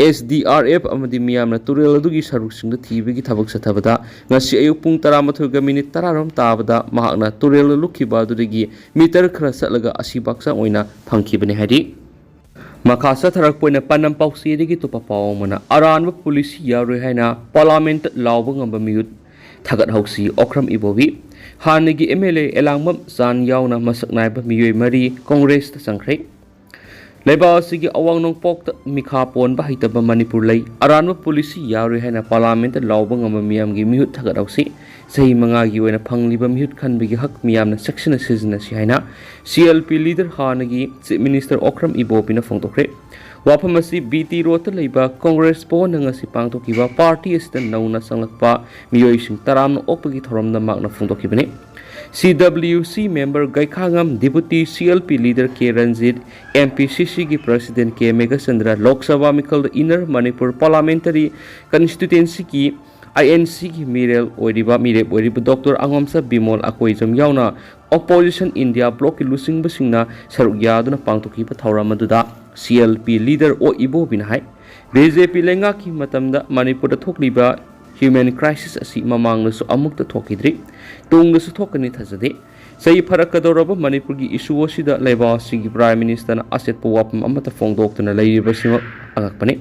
ꯑꯦꯁ ꯗꯤ ꯑꯥꯔ ꯑꯦꯐ ꯑꯃꯗꯤ ꯃꯤꯌꯥꯝꯅ ꯇꯨꯔꯦꯜ ꯑꯗꯨꯒꯤ ꯁꯔꯨꯛꯁꯤꯡꯗ ꯊꯤꯕꯒꯤ ꯊꯕꯛ ꯆꯠꯊꯕꯗ ꯉꯁꯤ ꯑꯌꯨꯛ ꯄꯨꯡ ꯇꯔꯥꯃꯥꯊꯣꯏꯒ ꯃꯤꯅꯤꯠ ꯇꯔꯥꯔꯣꯝ ꯇꯥꯕꯗ ꯃꯍꯥꯛꯅ ꯇꯨꯔꯦꯜꯗ ꯂꯨꯞꯈꯤꯕ ꯑꯗꯨꯗꯒꯤ ꯃꯤꯇꯔ ꯈꯔ ꯆꯠꯂꯒ ꯑꯁꯤꯕ ꯍꯛꯆꯥꯡ ꯑꯣꯏꯅ ꯐꯪꯈꯤꯕꯅꯤ ꯍꯥꯏꯔꯤ꯫ ꯃꯈꯥ ꯆꯠꯊꯔꯛꯄ ꯑꯣꯏꯅ ꯄꯥꯟꯗꯝ ꯄꯥꯎꯆꯦꯗꯒꯤ ꯑꯇꯣꯞꯄ ꯄꯥꯎ ꯑꯃꯅ ꯑꯔꯥꯟꯕ ꯄꯣꯂꯤꯁꯤ ꯌꯥꯔꯣꯏ ꯍꯥꯏꯅ ꯄꯥꯔꯂꯥꯃꯦꯟꯠꯇ ꯂꯥꯎꯕ ꯉꯝꯕ ꯃꯤꯍꯨꯠ ꯊꯥꯒꯠꯍꯧꯁꯤ ꯑꯣꯀ꯭ꯔꯝ ꯏꯕꯣꯕꯤ꯫ ꯍꯥꯟꯅꯒꯤ ꯑꯦꯝ ꯑꯦꯜ ꯑꯦ ꯑꯦꯂꯥꯡꯕꯝ ꯆꯥꯟ ꯌꯥꯎꯅ ꯃꯁꯛ ꯅꯥꯏꯕ ꯃꯤꯑꯣꯏ ꯃꯔꯤ ꯀꯣꯡꯒ꯭ꯔꯦꯁꯇ ꯆꯪꯈ꯭ꯔꯦ꯫ ꯂꯩꯕꯥꯛ ꯑꯁꯤꯒꯤ ꯑꯋꯥꯡ ꯅꯣꯡꯄꯣꯛꯇ ꯃꯤꯈꯥ ꯄꯣꯟꯕ ꯍꯩꯇꯕ ꯃꯅꯤꯄꯨꯔ ꯂꯩ꯫ ꯑꯔꯥꯟꯕ ꯄꯣꯂꯤꯁꯤ ꯌꯥꯔꯣꯏ ꯍꯥꯏꯅ ꯄꯥꯔꯂꯥꯃꯦꯟꯠꯇ ꯂꯥꯎꯕ ꯉꯝꯕ ꯃꯤꯌꯥꯝꯒꯤ ꯃꯤꯍꯨꯠ ꯊꯥꯒꯠꯍꯧꯁꯤ꯫ ꯆꯍꯤ ꯃꯉꯥꯒꯤ ꯑꯣꯏꯅ ꯐꯪꯂꯤꯕ ꯃꯤꯍꯨꯠ ꯈꯟꯕꯒꯤ ꯍꯛ ꯃꯤꯌꯥꯝꯅ ꯆꯦꯛꯁꯤꯟꯅ ꯁꯤꯖꯤꯟꯅꯁꯤ ꯍꯥꯏꯅ ꯁꯤ ꯑꯦꯜ ꯄꯤ ꯂꯤꯗꯔ ꯍꯥꯟꯅꯒꯤ ꯆꯤꯐ ꯃꯤꯅꯤꯁꯇꯔ ꯑꯣꯀ꯭ꯔꯝ ꯏꯕꯣꯕꯤꯅ ꯐꯣꯡꯗꯣꯛꯈ꯭ꯔꯦ꯫ ꯋꯥꯐꯝ ꯑꯁꯤ ꯕꯤ ꯇꯤ ꯔꯣꯗꯇ ꯂꯩꯕ ꯀꯣꯡꯒ꯭ꯔꯦꯁ ꯚꯋꯟꯗ ꯉꯁꯤ ꯄꯥꯡꯊꯣꯛꯈꯤꯕ ꯄꯥꯔꯇꯤ ꯑꯁꯤꯗ ꯅꯧꯅ ꯆꯪꯂꯛꯄ ꯃꯤꯑꯣꯏꯁꯤꯡ ꯇꯔꯥꯝꯅ ꯑꯣꯛꯄꯒꯤ ꯊꯧꯔꯝꯗ ꯃꯍꯥꯛꯅ ꯐꯣꯡꯗꯣꯛꯈꯤꯕꯅꯤ꯫ C W C member Gaikhangam, deputy C L P leader K Ranjit, M P C ꯁꯤꯒꯤ ꯄ꯭ꯔꯁꯤꯗꯦꯟ ꯀꯦ ꯃꯦꯘꯆꯟꯗ꯭ꯔ, ꯂꯣꯛ ꯁꯚꯥ ꯃꯤꯈꯜꯗ ꯏꯟꯅꯔ ꯃꯅꯤꯄꯨꯔ ꯄꯥꯔꯂꯥꯃꯦꯟꯇꯔꯤ ꯀꯟꯁꯇꯤꯇ꯭ꯋꯦꯟꯁꯤꯒꯤ ꯑꯥꯏ ꯑꯦꯟ ꯁꯤꯒꯤ ꯃꯤꯔꯦꯜ ꯑꯣꯏꯔꯤꯕ, ꯃꯤꯔꯦꯞ ꯑꯣꯏꯔꯤꯕ ꯗꯣꯛꯇꯔ ꯑꯉꯣꯝꯆꯥ ꯕꯤꯃꯣꯜ ꯑꯀꯣꯏꯖꯝ ꯌꯥꯎꯅ ꯑꯣꯄꯣꯖꯤꯁꯟ ꯏꯟꯗꯤꯌꯥ ꯕ꯭ꯂꯣꯛꯀꯤ ꯂꯨꯆꯤꯡꯕꯁꯤꯡꯅ ꯁꯔꯨꯛ ꯌꯥꯗꯨꯅ ꯄꯥꯡꯊꯣꯛꯈꯤꯕ ꯊꯧꯔꯝ ꯑꯗꯨꯗ ꯁꯤ ꯑꯦꯜ ꯄꯤ ꯂꯤꯗꯔ ꯑꯣ ꯏꯕꯣꯕꯤꯅ ꯍꯥꯏ, ꯕꯤ ꯖꯦ ꯄꯤ ꯂꯩꯉꯥꯛꯀꯤ ꯃꯇꯝꯗ ꯃꯅꯤꯄꯨꯔꯗ ꯊꯣꯛꯂꯤꯕ ꯍ꯭ꯌꯨꯃꯦꯟ ꯀ꯭ꯔꯥꯏꯁꯤꯁ ꯑꯁꯤ ꯃꯃꯥꯡꯗꯁꯨ ꯑꯃꯨꯛꯇ ꯊꯣꯛꯈꯤꯗ꯭ꯔꯤ, ꯇꯨꯡꯗꯁꯨ ꯊꯣꯛꯀꯅꯤ ꯊꯥꯖꯗꯦ꯫ ꯆꯍꯤ ꯐꯔꯛꯀꯗꯧꯔꯕ ꯃꯅꯤꯄꯨꯔꯒꯤ ꯏꯁꯨ ꯑꯁꯤꯗ ꯂꯩꯕꯥꯛ ꯑꯁꯤꯒꯤ ꯄ꯭ꯔꯥꯏꯝ ꯃꯤꯅꯤꯁꯇꯔꯅ ꯑꯆꯦꯠꯄ ꯋꯥꯐꯝ ꯑꯃꯠꯇ ꯐꯣꯡꯗꯣꯛꯇꯨꯅ ꯂꯩꯔꯤꯕꯁꯤꯃꯛ ꯑꯉꯛꯄꯅꯤ꯫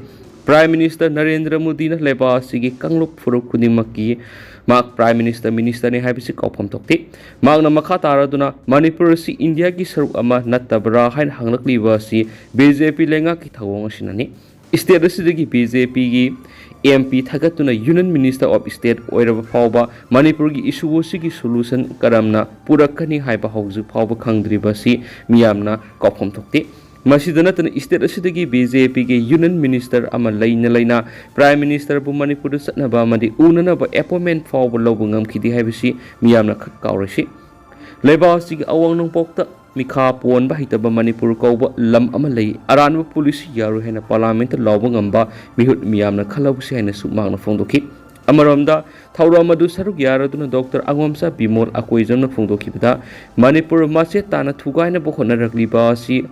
ꯄ꯭ꯔꯥꯏꯝ ꯃꯤꯅꯤꯁꯇꯔ ꯅꯔꯦꯟꯗ꯭ꯔ ꯃꯣꯗꯤꯅ ꯂꯩꯕꯥꯛ ꯑꯁꯤꯒꯤ ꯀꯥꯡꯂꯨꯞ ꯐꯨꯔꯨꯞ ꯈꯨꯗꯤꯡꯃꯛꯀꯤ ꯃꯍꯥꯛ ꯄ꯭ꯔꯥꯏꯝ ꯃꯤꯅꯤꯁꯇꯔ, ꯃꯤꯅꯤꯁꯇꯔꯅꯤ ꯍꯥꯏꯕꯁꯤ ꯀꯥꯎꯐꯝ ꯊꯣꯛꯇꯦ꯫ ꯃꯍꯥꯛꯅ ꯃꯈꯥ ꯇꯥꯔꯗꯨꯅ ꯃꯅꯤꯄꯨꯔ ꯑꯁꯤ ꯏꯟꯗꯤꯌꯥꯒꯤ ꯁꯔꯨꯛ ꯑꯃ ꯅꯠꯇꯕ꯭ꯔꯥ ꯍꯥꯏꯅ ꯍꯪꯂꯛꯂꯤꯕ ꯑꯁꯤ ꯕꯤ ꯖꯦ ꯄꯤ ꯂꯩꯉꯥꯛꯀꯤ ꯊꯧꯑꯣꯡ ꯑꯁꯤꯅꯅꯤ꯫ ꯁ꯭ꯇꯦꯠ ꯑꯁꯤꯗꯒꯤ ꯕꯤ ꯖꯦ ꯄꯤꯒꯤ ꯑꯦꯝ ꯄꯤ ꯊꯥꯒꯠꯇꯨꯅ ꯌꯨꯅꯤꯌꯟ ꯃꯤꯅꯤꯁꯇꯔ ꯑꯣꯐ ꯁ꯭ꯇꯦꯠ ꯑꯣꯏꯔꯕ ꯐꯥꯎꯕ ꯃꯅꯤꯄꯨꯔꯒꯤ ꯏꯁꯨ ꯑꯁꯤꯒꯤ ꯁꯣꯂꯨꯁꯟ ꯀꯔꯝꯅ ꯄꯨꯔꯛꯀꯅꯤ ꯍꯥꯏꯕ ꯍꯧꯖꯤꯛ ꯐꯥꯎꯕ ꯈꯪꯗ꯭ꯔꯤꯕ ꯑꯁꯤ ꯃꯤꯌꯥꯝꯅ ꯀꯥꯎꯐꯝ ꯊꯣꯛꯇꯦ꯫ ꯃꯁꯤꯗ ꯅꯠꯇꯅ ꯁ꯭ꯇꯦꯠ ꯑꯁꯤꯗꯒꯤ ꯕꯤ ꯖꯦ ꯄꯤꯒꯤ ꯌꯨꯅꯤꯌꯟ ꯃꯤꯅꯤꯁꯇꯔ ꯑꯃ ꯂꯩꯅ ꯂꯩꯅ ꯄ꯭ꯔꯥꯏꯝ ꯃꯤꯅꯤꯁꯇꯔꯕꯨ ꯃꯅꯤꯄꯨꯔꯗ ꯆꯠꯅꯕ ꯑꯃꯗꯤ ꯎꯅꯅꯕ ꯑꯦꯄꯣꯏꯟꯃꯦꯟꯠ ꯐꯥꯎꯕ ꯂꯧꯕ ꯉꯝꯈꯤꯗꯦ ꯍꯥꯏꯕꯁꯤ ꯃꯤꯌꯥꯝꯅ ꯈꯛ ꯀꯥꯎꯔꯣꯏꯁꯤ꯫ ꯂꯩꯕꯥꯛ ꯑꯁꯤꯒꯤ ꯑꯋꯥꯡ ꯅꯣꯡꯄꯣꯛꯇ ꯃꯤꯈꯥ ꯄꯣꯟꯕ ꯍꯩꯇꯕ ꯃꯅꯤꯄꯨꯔ ꯀꯧꯕ ꯂꯝ ꯑꯃ ꯂꯩ꯫ ꯑꯔꯥꯟꯕ ꯄꯣꯂꯤꯁꯤ ꯌꯥꯔꯣꯏ ꯍꯥꯏꯅ ꯄꯥꯔꯂꯥꯃꯦꯟꯠꯇ ꯂꯥꯎꯕ ꯉꯝꯕ ꯃꯤꯍꯨꯠ ꯃꯤꯌꯥꯝꯅ ꯈꯜꯍꯧꯁꯤ ꯍꯥꯏꯅꯁꯨ ꯃꯍꯥꯛꯅ ꯐꯣꯡꯗꯣꯛꯈꯤ꯫ ꯑꯃꯔꯣꯝꯗ, ꯊꯧꯔꯝ ꯑꯗꯨ ꯁꯔꯨꯛ ꯌꯥꯔꯗꯨꯅ ꯗꯣꯛꯇꯔ ꯑꯉꯣꯝꯆꯥ ꯕꯤꯃꯣꯜ ꯑꯀꯣꯏꯖꯝꯅ ꯐꯣꯡꯗꯣꯛꯈꯤꯕꯗ, ꯃꯅꯤꯄꯨꯔ ꯃꯆꯦꯠ ꯇꯥꯅ ꯊꯨꯒꯥꯏꯅꯕ ꯍꯣꯠꯅꯔꯛꯂꯤꯕ ꯑꯁꯤ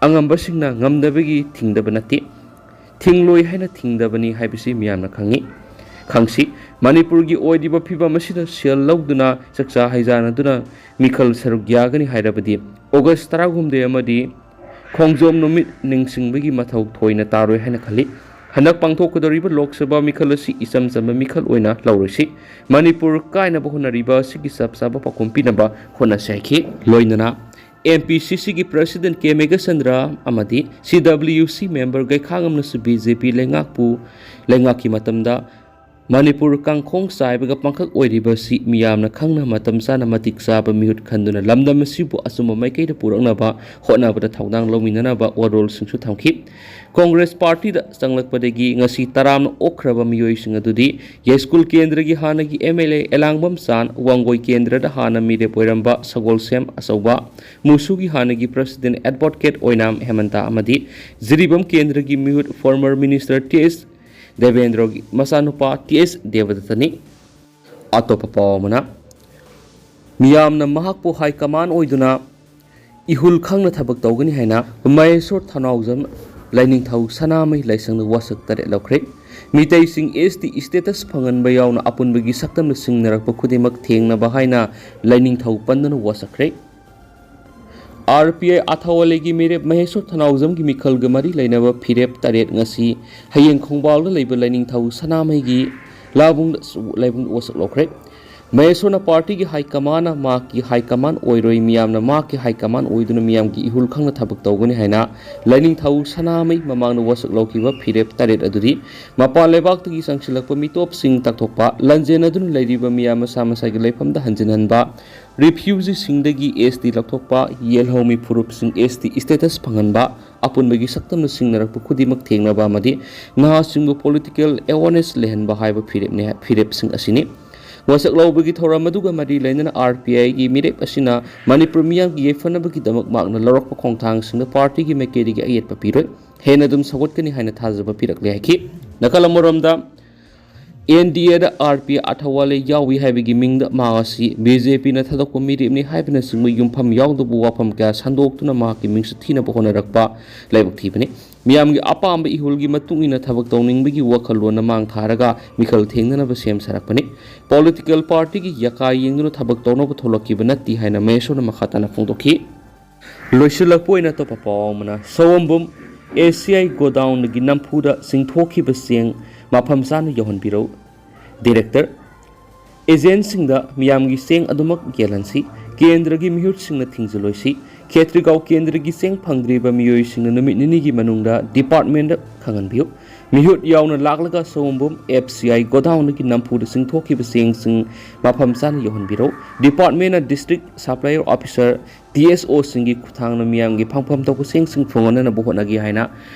ꯑꯉꯝꯕꯁꯤꯡꯅ ꯉꯝꯗꯕꯒꯤ ꯊꯤꯡꯗꯕ ꯅꯠꯇꯦ, ꯊꯤꯡꯂꯣꯏ ꯍꯥꯏꯅ ꯊꯤꯡꯗꯕꯅꯤ ꯍꯥꯏꯕꯁꯤ ꯃꯤꯌꯥꯝꯅ ꯈꯪꯏ꯫ ꯈꯪꯁꯤ, ꯃꯅꯤꯄꯨꯔꯒꯤ ꯑꯣꯏꯔꯤꯕ ꯐꯤꯕꯝ ꯑꯁꯤꯗ ꯁꯦꯜ ꯂꯧꯗꯨꯅ ꯆꯥꯛꯆꯥ ꯍꯩꯖꯥꯟꯅꯗꯨꯅ ꯃꯤꯈꯜ ꯁꯔꯨꯛ ꯌꯥꯒꯅꯤ ꯍꯥꯏꯔꯕꯗꯤ, ꯑꯣꯒꯁ ꯇꯔꯥꯍꯨꯝꯗꯣꯏ ꯑꯃꯗꯤ ꯈꯣꯡꯖꯣꯝ ꯅꯨꯃꯤꯠ ꯅꯤꯡꯁꯤꯡꯕꯒꯤ ꯃꯊꯧ ꯊꯣꯏꯅ ꯇꯥꯔꯣꯏ ꯍꯥꯏꯅ ꯈꯜꯂꯤ꯫ ꯍꯟꯗꯛ ꯄꯥꯡꯊꯣꯛꯀꯗꯧꯔꯤꯕ ꯂꯣꯛ ꯁꯚꯥ ꯃꯤꯈꯜ ꯑꯁꯤ ꯏꯆꯝ ꯆꯝꯕ ꯃꯤꯈꯜ ꯑꯣꯏꯅ ꯂꯧꯔꯣꯏꯁꯤ꯫ ꯃꯅꯤꯄꯨꯔ ꯀꯥꯏꯅꯕ ꯍꯣꯠꯅꯔꯤꯕ ꯑꯁꯤꯒꯤ ꯆꯞ ꯆꯥꯕ ꯄꯥꯎꯈꯨꯝ ꯄꯤꯅꯕ ꯍꯣꯠꯅꯁꯤ ꯍꯥꯏꯈꯤ꯫ ꯂꯣꯏꯅꯅ ꯑꯦꯝ ꯄꯤ ꯁꯤ ꯁꯤꯒꯤ ꯄ꯭ꯔꯁꯤꯗꯦꯟꯠ ꯀꯦ ꯃꯦꯘꯆꯟꯗ꯭ꯔ ꯑꯃꯗꯤ ꯁꯤ W C member ꯒꯩꯈꯥꯉꯝꯅꯁꯨ B J ꯄꯤ ꯂꯩꯉꯥꯛꯄꯨ, ꯂꯩꯉꯥꯛꯀꯤ ꯃꯇꯝꯗ ꯃꯅꯤꯄꯨꯔ ꯀꯥꯡꯈꯣꯡ ꯆꯥꯏꯕꯒ ꯄꯥꯡꯈꯛ ꯑꯣꯏꯔꯤꯕ ꯑꯁꯤ ꯃꯤꯌꯥꯝꯅ ꯈꯪꯅ ꯃꯇꯝ ꯆꯥꯅ ꯃꯇꯤꯛ ꯆꯥꯕ ꯃꯤꯍꯨꯠ ꯈꯟꯗꯨꯅ ꯂꯝꯗꯝ ꯑꯁꯤꯕꯨ ꯑꯆꯨꯝꯕ ꯃꯥꯏꯀꯩꯗ ꯄꯨꯔꯛꯅꯕ ꯍꯣꯠꯅꯕꯗ ꯊꯧꯗꯥꯡ ꯂꯧꯃꯤꯟꯅꯅꯕ ꯋꯥꯔꯣꯜꯁꯤꯡꯁꯨ ꯊꯝꯈꯤ꯫ ꯀꯣꯡꯒ꯭ꯔꯦꯁ ꯄꯥꯔꯇꯤꯗ ꯆꯪꯂꯛꯄꯗꯒꯤ ꯉꯁꯤ ꯇꯔꯥꯝꯅ ꯑꯣꯛꯈ꯭ꯔꯕ ꯃꯤꯑꯣꯏꯁꯤꯡ ꯑꯗꯨꯗꯤ ꯌꯥꯏꯁ꯭ꯀꯨꯜ ꯀꯦꯟꯗ꯭ꯔꯒꯤ ꯍꯥꯟꯅꯒꯤ ꯑꯦꯝ ꯑꯦꯜ ꯑꯦ ꯑꯦꯂꯥꯡꯕꯝ ꯆꯥꯟ, ꯋꯥꯡꯒꯣꯏ ꯀꯦꯟꯗ꯭ꯔꯗ ꯍꯥꯟꯅ ꯃꯤꯔꯦꯞ ꯑꯣꯏꯔꯝꯕ ꯁꯒꯣꯜꯁꯦꯝ ꯑꯆꯧꯕ, ꯃꯨꯁꯨꯒꯤ ꯍꯥꯟꯅꯒꯤ ꯄ꯭ꯔꯁꯤꯗꯦꯟꯠ ꯑꯦꯗꯚꯣꯀꯦꯠ ꯑꯣꯏꯅꯥꯝ ꯍꯦꯃꯟꯇ ꯑꯃꯗꯤ ꯖꯤꯔꯤꯕꯥꯝ ꯀꯦꯟꯗ꯭ꯔꯒꯤ ꯃꯤꯍꯨꯠ former minister ꯇꯤ ꯑꯦꯁ ꯗꯦꯕꯦꯟꯗ꯭ꯔꯒꯤ ꯃꯆꯥꯅꯨꯄꯥ ꯇꯤ ꯑꯦꯁ ꯗꯦꯕꯗꯠꯇꯅꯤ꯫ ꯑꯇꯣꯞꯄ ꯄꯥꯎ ꯑꯃꯅ, ꯃꯤꯌꯥꯝꯅ ꯃꯍꯥꯛꯄꯨ ꯍꯥꯏ ꯀꯃꯥꯟ ꯑꯣꯏꯗꯨꯅ ꯏꯍꯨꯜ ꯈꯪꯅ ꯊꯕꯛ ꯇꯧꯒꯅꯤ ꯍꯥꯏꯅ ꯃꯍꯦꯁꯣꯔ ꯊꯧꯅꯥꯎꯖꯝ ꯂꯥꯏꯅꯤꯡꯊꯧ ꯁꯅꯥꯃꯍꯤ ꯂꯥꯏꯁꯪꯗ ꯋꯥꯁꯛ ꯇꯔꯦꯠ ꯂꯧꯈ꯭ꯔꯦ꯫ ꯃꯤꯇꯩꯁꯤꯡ ꯑꯦꯁ ꯇꯤ status ꯐꯪꯍꯟꯕ ꯌꯥꯎꯅ ꯑꯄꯨꯟꯕꯒꯤ ꯁꯛꯇꯝꯅ ꯁꯤꯡꯅꯔꯛꯄ ꯈꯨꯗꯤꯡꯃꯛ ꯊꯦꯡꯅꯕ ꯍꯥꯏꯅ ꯂꯥꯏꯅꯤꯡꯊꯧ ꯄꯟꯗꯨꯅ ꯋꯥꯁꯛꯈ꯭ꯔꯦ꯫ ꯑꯥꯔ ꯄꯤ ꯑꯥꯏ ꯑꯊꯥꯋꯥꯂꯦꯒꯤ ꯃꯤꯔꯦꯞ ꯃꯍꯦꯁꯣꯔ ꯊꯧꯅꯥꯎꯖꯝꯒꯤ ꯃꯤꯈꯜꯒ ꯃꯔꯤ ꯂꯩꯅꯕ ꯐꯤꯔꯦꯞ ꯇꯔꯦꯠ ꯉꯁꯤ ꯍꯌꯦꯡ ꯈꯣꯡꯕꯥꯜꯗ ꯂꯩꯕ ꯂꯥꯏꯅꯤꯡꯊꯧ ꯁꯅꯥꯃꯍꯤꯒꯤ ꯂꯥꯏꯕꯨꯡꯗ, ꯂꯥꯏꯕꯨꯡꯗ ꯋꯥꯁꯛ ꯂꯧꯈ꯭ꯔꯦ꯫ ꯃꯍꯦꯁꯣꯔꯅ ꯄꯥꯔꯇꯤꯒꯤ ꯍꯥꯏ ꯀꯃꯥꯟꯅ ꯃꯍꯥꯛꯀꯤ ꯍꯥꯏ ꯀꯃꯥꯟ ꯑꯣꯏꯔꯣꯏ, ꯃꯤꯌꯥꯝꯅ ꯃꯍꯥꯛꯀꯤ ꯍꯥꯏ ꯀꯃꯥꯟ ꯑꯣꯏꯗꯨꯅ ꯃꯤꯌꯥꯝꯒꯤ ꯏꯍꯨꯜ ꯈꯪꯅ ꯊꯕꯛ ꯇꯧꯒꯅꯤ ꯍꯥꯏꯅ ꯂꯥꯏꯅꯤꯡꯊꯧ ꯁꯅꯥꯃꯍꯤ ꯃꯃꯥꯡꯗ ꯋꯥꯁꯛ ꯂꯧꯈꯤꯕ ꯐꯤꯔꯦꯞ ꯇꯔꯦꯠ ꯑꯗꯨꯗꯤ ꯃꯄꯥꯟ ꯂꯩꯕꯥꯛꯇꯒꯤ ꯆꯪꯁꯤꯜꯂꯛꯄ ꯃꯤꯇꯣꯞꯁꯤꯡ ꯇꯥꯛꯊꯣꯛꯄ, ꯂꯥꯟꯖꯦꯟꯅꯗꯨꯅ ꯂꯩꯔꯤꯕ ꯃꯤꯌꯥꯝ ꯃꯁꯥ ꯃꯁꯥꯒꯤ ꯂꯩꯐꯝꯗ ꯍꯟꯖꯤꯟꯍꯟꯕ, ꯔꯤꯐ꯭ꯌꯨꯖꯤꯁꯤꯡꯗꯒꯤ ꯑꯦꯁ ꯇꯤ ꯂꯧꯊꯣꯛꯄ, ꯌꯦꯜꯍꯧꯃꯤ ꯐꯨꯔꯨꯞꯁꯤꯡ ꯑꯦꯁ ꯇꯤ status ꯐꯪꯍꯟꯕ, ꯑꯄꯨꯟꯕꯒꯤ ꯁꯛꯇꯝꯅ ꯁꯤꯡꯅꯔꯛꯄ ꯈꯨꯗꯤꯡꯃꯛ ꯊꯦꯡꯅꯕ ꯑꯃꯗꯤ ꯅꯍꯥꯁꯤꯡꯕꯨ political awareness ꯂꯩꯍꯟꯕ ꯍꯥꯏꯕ ꯐꯤꯔꯦꯞꯅꯤ, ꯐꯤꯔꯦꯞꯁꯤꯡ ꯑꯁꯤꯅꯤ꯫ ꯋꯥꯁꯛ ꯂꯧꯕꯒꯤ ꯊꯧꯔꯝ ꯑꯗꯨꯒ ꯃꯔꯤ ꯂꯩꯅꯅ ꯑꯥꯔ ꯄꯤ ꯑꯥꯏꯒꯤ ꯃꯤꯔꯦꯞ ꯑꯁꯤꯅ ꯃꯅꯤꯄꯨꯔ ꯃꯤꯌꯥꯝꯒꯤ ꯌꯥꯏꯐꯅꯕꯒꯤꯗꯃꯛ ꯃꯍꯥꯛꯅ ꯂꯧꯔꯛꯄ ꯈꯣꯡꯊꯥꯡꯁꯤꯡꯗ ꯄꯥꯔꯇꯤꯒꯤ ꯃꯥꯏꯀꯩꯗꯒꯤ ꯑꯌꯦꯠꯄ ꯄꯤꯔꯣꯏ, ꯍꯦꯟꯅ ꯑꯗꯨꯝ ꯁꯧꯒꯠꯀꯅꯤ ꯍꯥꯏꯅ ꯊꯥꯖꯕ ꯄꯤꯔꯛꯂꯦ ꯍꯥꯏꯈꯤ꯫ ꯅꯥꯀꯜ ꯑꯃꯔꯣꯝꯗ, ꯑꯦꯟ ꯗꯤ ꯑꯦꯗ ꯑꯥꯔ ꯄꯤ ꯑꯊꯋꯥꯂꯦ ꯌꯥꯎꯏ ꯍꯥꯏꯕꯒꯤ ꯃꯤꯡꯗ ꯃꯍꯥꯛ ꯑꯁꯤ ꯕꯤ ꯖꯦ ꯄꯤꯅ ꯊꯥꯗꯣꯛꯄ ꯃꯤꯔꯦꯞꯅꯤ ꯍꯥꯏꯕꯅꯆꯤꯡꯕ ꯌꯨꯝꯐꯝ ꯌꯥꯎꯗꯕ ꯋꯥꯐꯝ ꯀꯌꯥ ꯁꯟꯗꯣꯛꯇꯨꯅ ꯃꯍꯥꯛꯀꯤ ꯃꯤꯡꯆꯠ ꯊꯤꯅꯕ ꯍꯣꯠꯅꯔꯛꯄ ꯂꯥꯏꯕꯛ ꯊꯤꯕꯅꯤ꯫ ꯃꯤꯌꯥꯝꯒꯤ ꯑꯄꯥꯝꯕ ꯏꯍꯨꯜꯒꯤ ꯃꯇꯨꯡ ꯏꯟꯅ ꯊꯕꯛ ꯇꯧꯅꯤꯡꯕꯒꯤ ꯋꯥꯈꯜꯂꯣꯟꯅ ꯃꯥꯡ ꯊꯥꯔꯒ ꯃꯤꯈꯜ ꯊꯦꯡꯅꯅꯕ ꯁꯦꯝ ꯁꯥꯔꯛꯄꯅꯤ꯫ ꯄꯣꯂꯤꯇꯤꯀꯦꯜ ꯄꯥꯔꯇꯤꯒꯤ ꯌꯥꯀꯥ ꯌꯦꯡꯗꯨꯅ ꯊꯕꯛ ꯇꯧꯅꯕ ꯊꯣꯛꯂꯛꯈꯤꯕ ꯅꯠꯇꯦ ꯍꯥꯏꯅ ꯃꯍꯦꯁꯣꯔꯅ ꯃꯈꯥ ꯇꯥꯅ ꯐꯣꯡꯗꯣꯛꯈꯤ꯫ ꯂꯣꯏꯁꯤꯜꯂꯛꯄ ꯑꯣꯏꯅ ꯑꯇꯣꯞꯄ ꯄꯥꯎ ꯑꯃꯅ, ꯁꯑꯣꯝꯕꯨꯝ ꯑꯦ ꯁꯤ ꯑꯥꯏ ꯒꯣꯗꯥꯎꯟꯗꯒꯤ ꯅꯝꯐꯨꯗ ꯆꯤꯡꯊꯣꯛꯈꯤꯕ ꯆꯦꯡ ꯃꯐꯝ ꯆꯥꯅ ꯌꯧꯍꯟꯕꯤꯔꯛꯎ꯫ ꯗꯤꯔꯦꯛꯇꯔ, ꯑꯦꯖꯦꯟꯁꯤꯡꯗ ꯃꯤꯌꯥꯝꯒꯤ ꯆꯦꯡ ꯑꯗꯨꯃꯛ ꯌꯦꯜꯍꯟꯁꯤ꯫ ꯀꯦꯟꯗ꯭ꯔꯒꯤ ꯃꯤꯍꯨꯠꯁꯤꯡꯅ ꯊꯤꯡꯖꯤꯜꯂꯣꯏꯁꯤ꯫ ꯈꯦꯇ꯭ꯔꯤꯒꯥꯎ ꯀꯦꯟꯗ꯭ꯔꯒꯤ ꯆꯦꯡ ꯐꯪꯗ꯭ꯔꯤꯕ ꯃꯤꯑꯣꯏꯁꯤꯡꯅ ꯅꯨꯃꯤꯠ ꯅꯤꯅꯤꯒꯤ ꯃꯅꯨꯡꯗ ꯗꯤꯄꯥꯔꯠꯃꯦꯟꯗ ꯈꯪꯍꯟꯕꯤꯌꯨ꯫ ꯃꯤꯍꯨꯠ ꯌꯥꯎꯅ ꯂꯥꯛꯂꯒ ꯁꯑꯣꯝꯕꯨꯝ ꯑꯦꯐ ꯁꯤ ꯑꯥꯏ ꯒꯣꯗꯥꯎꯟꯗꯒꯤ ꯅꯝꯐꯨꯗ ꯆꯤꯡꯊꯣꯛꯈꯤꯕ ꯆꯦꯡꯁꯤꯡ ꯃꯐꯝ ꯆꯥꯅ ꯌꯧꯍꯟꯕꯤꯔꯛꯎ꯫ ꯗꯤꯄꯥꯔꯠꯃꯦꯟꯅ district supplier officer, D S ꯑꯣꯁꯤꯡꯒꯤ ꯈꯨꯠꯊꯥꯡꯗ ꯃꯤꯌꯥꯝꯒꯤ ꯐꯪꯐꯝ ꯊꯣꯛꯄ ꯆꯦꯡꯁꯤꯡ ꯐꯪꯍꯟꯅꯅꯕ ꯍꯣꯠꯅꯒꯦ ꯍꯥꯏꯅ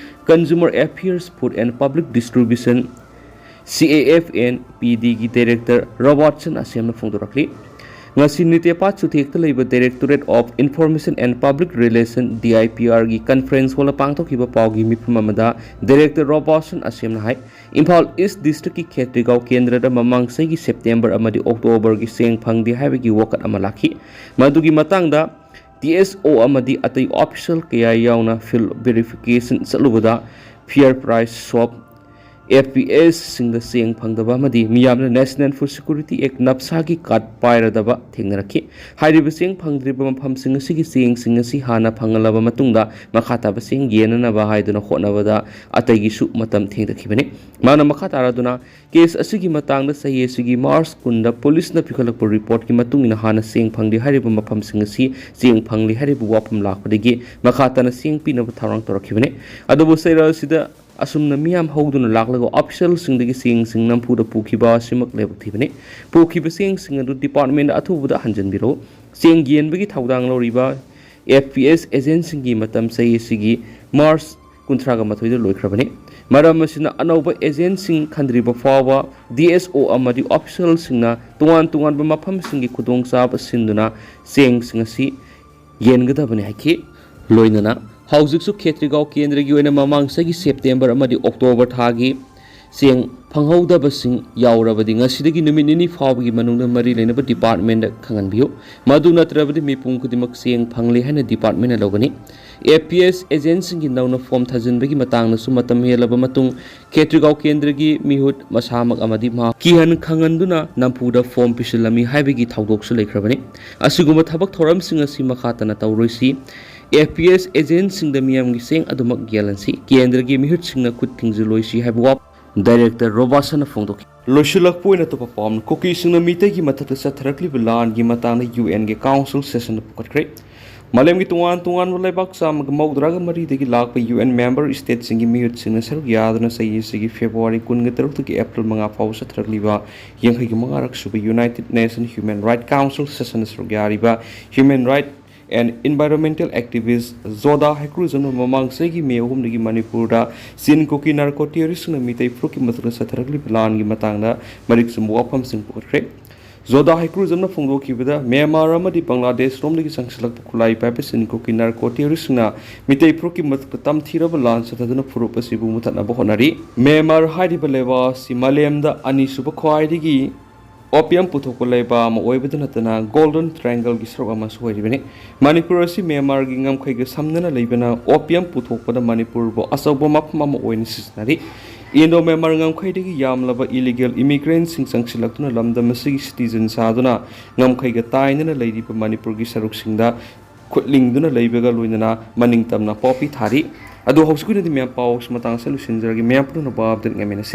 Consumer Affairs, Food and Public Distribution, ꯁꯤ A F N P ꯗꯤꯒꯤ director Robertson ꯑꯁꯦꯝꯅ ꯐꯣꯡꯗꯣꯔꯛꯂꯤ꯫ ꯉꯁꯤ ꯅꯤꯇꯦꯄꯥ ꯆꯨꯊꯦꯛꯇ ꯂꯩꯕ Directorate of Information and Public Relation, D I P ꯑꯥꯔꯒꯤ ꯀꯟꯐꯔꯦꯟꯁ ꯍꯣꯜꯗ ꯄꯥꯡꯊꯣꯛꯈꯤꯕ ꯄꯥꯎꯒꯤ ꯃꯤꯐꯝ ꯑꯃꯗ ꯗꯥꯏꯔꯦꯛꯇꯔ ꯔꯣꯕꯥꯔꯠꯁꯟ ꯑꯁꯦꯝꯅ ꯍꯥꯏ, ꯏꯝꯐꯥꯜ ꯏꯁ ꯗꯤꯁꯇ꯭ꯔꯤꯛꯀꯤ ꯈꯦꯇ꯭ꯔꯤꯒꯥꯎ ꯀꯦꯟꯗ꯭ꯔꯗ ꯃꯃꯥꯡ ꯆꯍꯤꯒꯤ ꯁꯦꯞꯇꯦꯝꯕꯔ ꯑꯃꯗꯤ ꯑꯣꯛꯇꯣꯕꯔꯒꯤ ꯆꯦꯡ ꯐꯪꯗꯦ ꯍꯥꯏꯕꯒꯤ ꯋꯥꯀꯠ ꯑꯃ ꯂꯥꯛꯈꯤ꯫ ꯃꯗꯨꯒꯤ ꯃꯇꯥꯡꯗ ꯗꯤ ꯑꯦꯁ ꯑꯣ ꯑꯃꯗꯤ ꯑꯇꯩ ꯑꯣꯐꯤꯁꯤꯌꯦꯜ ꯀꯌꯥ ꯌꯥꯎꯅ ꯐꯤꯜꯗ ꯚꯦꯔꯤꯐꯤꯀꯦꯁꯟ ꯆꯠꯂꯨꯕꯗ fair price shop, F P ꯑꯦꯁꯁꯤꯡꯗ ꯆꯦꯡ ꯐꯪꯗꯕ ꯑꯃꯗꯤ ꯃꯤꯌꯥꯝꯅ National Food Security Act, ꯅꯞꯁꯥꯒꯤ ꯀꯥꯔꯗ ꯄꯥꯏꯔꯗꯕ ꯊꯦꯡꯅꯔꯛꯈꯤ꯫ ꯍꯥꯏꯔꯤꯕ ꯆꯦꯡ ꯐꯪꯗ꯭ꯔꯤꯕ ꯃꯐꯝꯁꯤꯡ ꯑꯁꯤꯒꯤ ꯆꯦꯡꯁꯤꯡ ꯑꯁꯤ ꯍꯥꯟꯅ ꯐꯪꯍꯜꯂꯕ ꯃꯇꯨꯡꯗ ꯃꯈꯥ ꯇꯥꯕ ꯆꯦꯡ ꯌꯦꯟꯅꯅꯕ ꯍꯥꯏꯗꯨꯅ ꯍꯣꯠꯅꯕꯗ ꯑꯇꯩꯒꯤꯁꯨ ꯃꯇꯝ ꯊꯦꯡꯊꯈꯤꯕꯅꯤ꯫ ꯃꯥꯅ ꯃꯈꯥ ꯇꯥꯔꯗꯨꯅ, ꯀꯦꯁ ꯑꯁꯤꯒꯤ ꯃꯇꯥꯡꯗ ꯆꯍꯤ ꯑꯁꯤꯒꯤ ꯃꯥꯔꯆ ꯀꯨꯟꯗ ꯄꯨꯂꯤꯁꯅ ꯄꯤꯈꯠꯂꯛꯄ ꯔꯤꯄꯣꯔꯠꯀꯤ ꯃꯇꯨꯡ ꯏꯟꯅ ꯍꯥꯟꯅ ꯆꯦꯡ ꯐꯪꯗꯦ ꯍꯥꯏꯔꯤꯕ ꯃꯐꯝꯁꯤꯡ ꯑꯁꯤ ꯆꯦꯡ ꯐꯪꯂꯦ ꯍꯥꯏꯔꯤꯕ ꯋꯥꯐꯝ ꯂꯥꯛꯄꯗꯒꯤ ꯃꯈꯥ ꯇꯥꯅ ꯆꯦꯡ ꯄꯤꯅꯕ ꯊꯧꯔꯥꯡ ꯇꯧꯔꯛꯈꯤꯕꯅꯤ꯫ ꯑꯗꯨꯕꯨ ꯆꯩꯔꯥꯛ ꯑꯁꯤꯗ ꯑꯁꯨꯝꯅ ꯃꯤꯌꯥꯝ ꯍꯧꯗꯨꯅ ꯂꯥꯛꯂꯒ ꯑꯣꯐꯤꯁꯤꯌꯦꯜꯁꯤꯡꯗꯒꯤ ꯆꯦꯡꯁꯤꯡ ꯅꯝꯐꯨꯗ ꯄꯨꯈꯤꯕ ꯑꯁꯤꯃꯛ ꯂꯥꯏꯕꯛ ꯊꯤꯕꯅꯤ꯫ ꯄꯨꯈꯤꯕ ꯆꯦꯡꯁꯤꯡ ꯑꯗꯨ ꯗꯤꯄꯥꯔꯠꯃꯦꯟꯗ ꯑꯊꯨꯕꯗ ꯍꯟꯖꯤꯟꯕꯤꯔꯛꯎ꯫ ꯆꯦꯡ ꯌꯦꯟꯕꯒꯤ ꯊꯧꯗꯥꯡ ꯂꯧꯔꯤꯕ ꯑꯦꯐ ꯄꯤ ꯑꯦꯁ ꯑꯦꯖꯦꯟꯁꯤꯡꯒꯤ ꯃꯇꯝ ꯆꯍꯤ ꯑꯁꯤꯒꯤ ꯃꯥꯔꯆ ꯀꯨꯟꯊ꯭ꯔꯥꯒ ꯃꯥꯊꯣꯏꯗ ꯂꯣꯏꯈ꯭ꯔꯕꯅꯤ꯫ ꯃꯔꯝ ꯑꯁꯤꯅ, ꯑꯅꯧꯕ ꯑꯦꯖꯦꯟꯁꯤꯡ ꯈꯟꯗ꯭ꯔꯤꯕ ꯐꯥꯎꯕ ꯗꯤ ꯑꯦꯁ ꯑꯣ ꯑꯃꯗꯤ ꯑꯣꯐꯤꯁꯤꯌꯦꯜꯁꯤꯡꯅ ꯇꯣꯉꯥꯟ ꯇꯣꯉꯥꯟꯕ ꯃꯐꯝꯁꯤꯡꯒꯤ ꯈꯨꯗꯣꯡꯆꯥꯕ ꯁꯤꯟꯗꯨꯅ ꯆꯦꯡꯁꯤꯡ ꯑꯁꯤ ꯌꯦꯟꯒꯗꯕꯅꯤ ꯍꯥꯏꯈꯤ꯫ ꯂꯣꯏꯅꯅ ꯍꯧꯖꯤꯛꯁꯨ ꯈꯦꯇ꯭ꯔꯤꯒꯥꯎ ꯀꯦꯟꯗ꯭ꯔꯒꯤ ꯑꯣꯏꯅ ꯃꯃꯥꯡ ꯆꯍꯤꯒꯤ ꯁꯦꯞꯇꯦꯝꯕꯔ ꯑꯃꯗꯤ ꯑꯣꯛꯇꯣꯕꯔ ꯊꯥꯒꯤ ꯆꯦꯡ ꯐꯪꯍꯧꯗꯕꯁꯤꯡ ꯌꯥꯎꯔꯕꯗꯤ ꯉꯁꯤꯗꯒꯤ ꯅꯨꯃꯤꯠ ꯅꯤꯅꯤ ꯐꯥꯎꯕꯒꯤ ꯃꯅꯨꯡꯗ ꯃꯔꯤ ꯂꯩꯅꯕ departmentꯇ ꯈꯪꯍꯟꯕꯤꯌꯨ꯫ ꯃꯗꯨ ꯅꯠꯇ꯭ꯔꯕꯗꯤ ꯃꯤꯄꯨꯝ ꯈꯨꯗꯤꯡꯃꯛ ꯆꯦꯡ ꯐꯪꯂꯦ ꯍꯥꯏꯅ departmentꯅ ꯂꯧꯒꯅꯤ꯫ APS agentꯁꯤꯡꯒꯤ ꯅꯧꯅ form ꯊꯥꯖꯤꯟꯕꯒꯤ ꯃꯇꯥꯡꯗꯁꯨ ꯃꯇꯝ ꯍꯦꯜꯂꯕ ꯃꯇꯨꯡ ꯈꯦꯇ꯭ꯔꯤꯒꯥꯎ ꯀꯦꯟꯗ꯭ꯔꯒꯤ ꯃꯤꯍꯨꯠ ꯃꯁꯥꯃꯛ ꯑꯃꯗꯤ ꯃꯍꯥꯛ ꯀꯤꯍꯟ ꯈꯪꯍꯟꯗꯨꯅ ꯅꯝꯐꯨꯗ form ꯄꯤꯁꯤꯜꯂꯝꯃꯤ ꯍꯥꯏꯕꯒꯤ ꯊꯧꯗꯣꯛꯁꯨ ꯂꯩꯈ꯭ꯔꯕꯅꯤ꯫ ꯑꯁꯤꯒꯨꯝꯕ ꯊꯕꯛ ꯊꯧꯔꯝꯁꯤꯡ ꯑꯁꯤ ꯃꯈꯥ ꯇꯥꯅ ꯇꯧꯔꯣꯏꯁꯤ꯫ APS agentꯁꯤꯡꯗ ꯃꯤꯌꯥꯝꯒꯤ ꯆꯦꯡ ꯑꯗꯨꯃꯛ ꯌꯦꯜꯍꯟꯁꯤ꯫ ꯀꯦꯟꯗ꯭ꯔꯒꯤ ꯃꯤꯍꯨꯠꯁꯤꯡꯅ ꯈꯨꯠ ꯊꯤꯡꯖꯤꯜꯂꯣꯏꯁꯤ ꯍꯥꯏꯕ ꯋꯥꯐꯝ Director ꯔꯣꯕꯥꯁꯟꯅ ꯐꯣꯡꯗꯣꯛꯈꯤ꯫ ꯂꯣꯏꯁꯤꯜꯂꯛꯄ ꯑꯣꯏꯅ ꯑꯇꯣꯞꯄ ꯄꯥꯎ ꯑꯃꯅ, ꯀꯨꯀꯤꯁꯤꯡꯅ ꯃꯤꯇꯩꯒꯤ ꯃꯊꯛꯇ ꯆꯠꯊꯔꯛꯂꯤꯕ ꯂꯥꯟꯒꯤ ꯃꯇꯥꯡꯗ UNꯒꯤ Council sessionꯗ ꯄꯨꯈꯠꯈ꯭ꯔꯦ꯫ ꯃꯥꯂꯦꯝꯒꯤ ꯇꯣꯉꯥꯟ ꯇꯣꯉꯥꯟꯕ ꯂꯩꯕꯥꯛ ꯆꯥꯝꯃꯒ ꯃꯧꯗ꯭ꯔꯥꯒ ꯃꯔꯤꯗꯒꯤ ꯂꯥꯛꯄ UN member stateꯁꯤꯡꯒꯤ ꯃꯤꯍꯨꯠꯁꯤꯡꯅ ꯁꯔꯨꯛ ꯌꯥꯗꯨꯅ ꯆꯍꯤ ꯑꯁꯤꯒꯤ February ꯀꯨꯟꯒ ꯇꯔꯨꯛꯇꯒꯤ April ꯃꯉꯥ ꯐꯥꯎꯕ ꯆꯠꯊꯔꯛꯂꯤꯕ ꯌꯥꯡꯈꯩꯒ ꯃꯉꯥꯔꯛ ꯁꯨꯕ United Nations Human Rights Council sessionꯗ ꯁꯔꯨꯛ ꯌꯥꯔꯤꯕ human rights and environmental activist ꯖꯣꯗꯥ ꯍꯩꯀ꯭ꯔꯨꯖꯝꯅ ꯃꯃꯥꯡ ꯆꯍꯤꯒꯤ ꯃꯦ ꯑꯍꯨꯝꯗꯒꯤ ꯃꯅꯤꯄꯨꯔꯗ ꯆꯤꯟ ꯀꯨꯀꯤ narco terroristꯁꯤꯡꯅ ꯃꯤꯇꯩ ꯐꯨꯔꯨꯞꯀꯤ ꯃꯊꯛꯇ ꯆꯠꯊꯔꯛꯂꯤꯕ ꯂꯥꯟꯒꯤ ꯃꯇꯥꯡꯗ ꯃꯔꯤꯛ ꯆꯨꯝꯕ ꯋꯥꯐꯝꯁꯤꯡ ꯄꯨꯈꯠꯈ꯭ꯔꯦ꯫ ꯖꯣꯗꯥ ꯍꯩꯀ꯭ꯔꯨꯖꯝꯅ ꯐꯣꯡꯗꯣꯛꯈꯤꯕꯗ, ꯃ꯭ꯌꯥꯟꯃꯥꯔ ꯑꯃꯗꯤ ꯕꯪꯒ꯭ꯂꯥꯗꯦꯁꯔꯣꯝꯗꯒꯤ ꯆꯪꯁꯤꯜꯂꯛꯄ ꯈꯨꯠꯂꯥꯏ ꯄꯥꯏꯕ ꯆꯤꯟ ꯀꯨꯀꯤ narco terroristꯁꯤꯡꯅ ꯃꯤꯇꯩ ꯐꯨꯔꯨꯞꯀꯤ ꯃꯊꯛꯇ ꯇꯝꯊꯤꯔꯕ ꯂꯥꯟ ꯆꯠꯊꯗꯨꯅ ꯐꯨꯔꯨꯞ ꯑꯁꯤꯕꯨ ꯃꯨꯊꯠꯅꯕ ꯍꯣꯠꯅꯔꯤ꯫ ꯃ꯭ꯌꯥꯟꯃꯥꯔ ꯍꯥꯏꯔꯤꯕ ꯂꯩꯕꯥꯛ ꯑꯁꯤ ꯃꯥꯂꯦꯝꯗ ꯑꯅꯤꯁꯨꯕ ꯈ꯭ꯋꯥꯏꯗꯒꯤ opium ꯄꯨꯊꯣꯛꯄ ꯂꯩꯕꯥꯛ ꯑꯃ ꯑꯣꯏꯕꯗ ꯅꯠꯇꯅ Golden Triangleꯒꯤ ꯁꯔꯨꯛ ꯑꯃꯁꯨ ꯑꯣꯏꯔꯤꯕꯅꯤ꯫ ꯃꯅꯤꯄꯨꯔ ꯑꯁꯤ ꯃ꯭ꯌꯥꯟꯃꯥꯔꯒꯤ ꯉꯝꯈꯩꯒ ꯁꯝꯅꯅ ꯂꯩꯕꯅ opium ꯄꯨꯊꯣꯛꯄꯗ ꯃꯅꯤꯄꯨꯔꯕꯨ ꯑꯆꯧꯕ ꯃꯐꯝ ꯑꯃ ꯑꯣꯏꯅ ꯁꯤꯖꯤꯟꯅꯔꯤ꯫ Indo-Myanmar ꯉꯝꯈꯩꯗꯒꯤ ꯌꯥꯝꯂꯕ illegal immigrantꯁꯤꯡ ꯆꯪꯁꯤꯜꯂꯛꯇꯨꯅ ꯂꯝꯗꯝ ꯑꯁꯤꯒꯤ citizen ꯁꯥꯗꯨꯅ ꯉꯝꯈꯩꯒ ꯇꯥꯏꯅꯅ ꯂꯩꯔꯤꯕ ꯃꯅꯤꯄꯨꯔꯒꯤ ꯁꯔꯨꯛꯁꯤꯡꯗ ꯈꯨꯠꯂꯤꯡꯗꯨꯅ ꯂꯩꯕꯒ ꯂꯣꯏꯅꯅ ꯃꯅꯤꯡ ꯇꯝꯅ ꯄꯣꯄꯤ ꯊꯥꯔꯤ꯫ ꯑꯗꯣ ꯍꯧꯖꯤꯛꯀꯤ ꯑꯣꯏꯅꯗꯤ ꯃꯌꯥꯝ ꯄꯥꯎꯁꯤ ꯃꯇꯥꯡ ꯑꯁꯤꯗ ꯂꯣꯏꯁꯤꯟꯖꯔꯒꯦ꯫ ꯃꯌꯥꯝ ꯄꯨꯝꯅꯃꯛ ꯚꯥꯞ ꯇꯥꯅ ꯉꯥꯏꯃꯤꯟꯅꯁꯤ꯫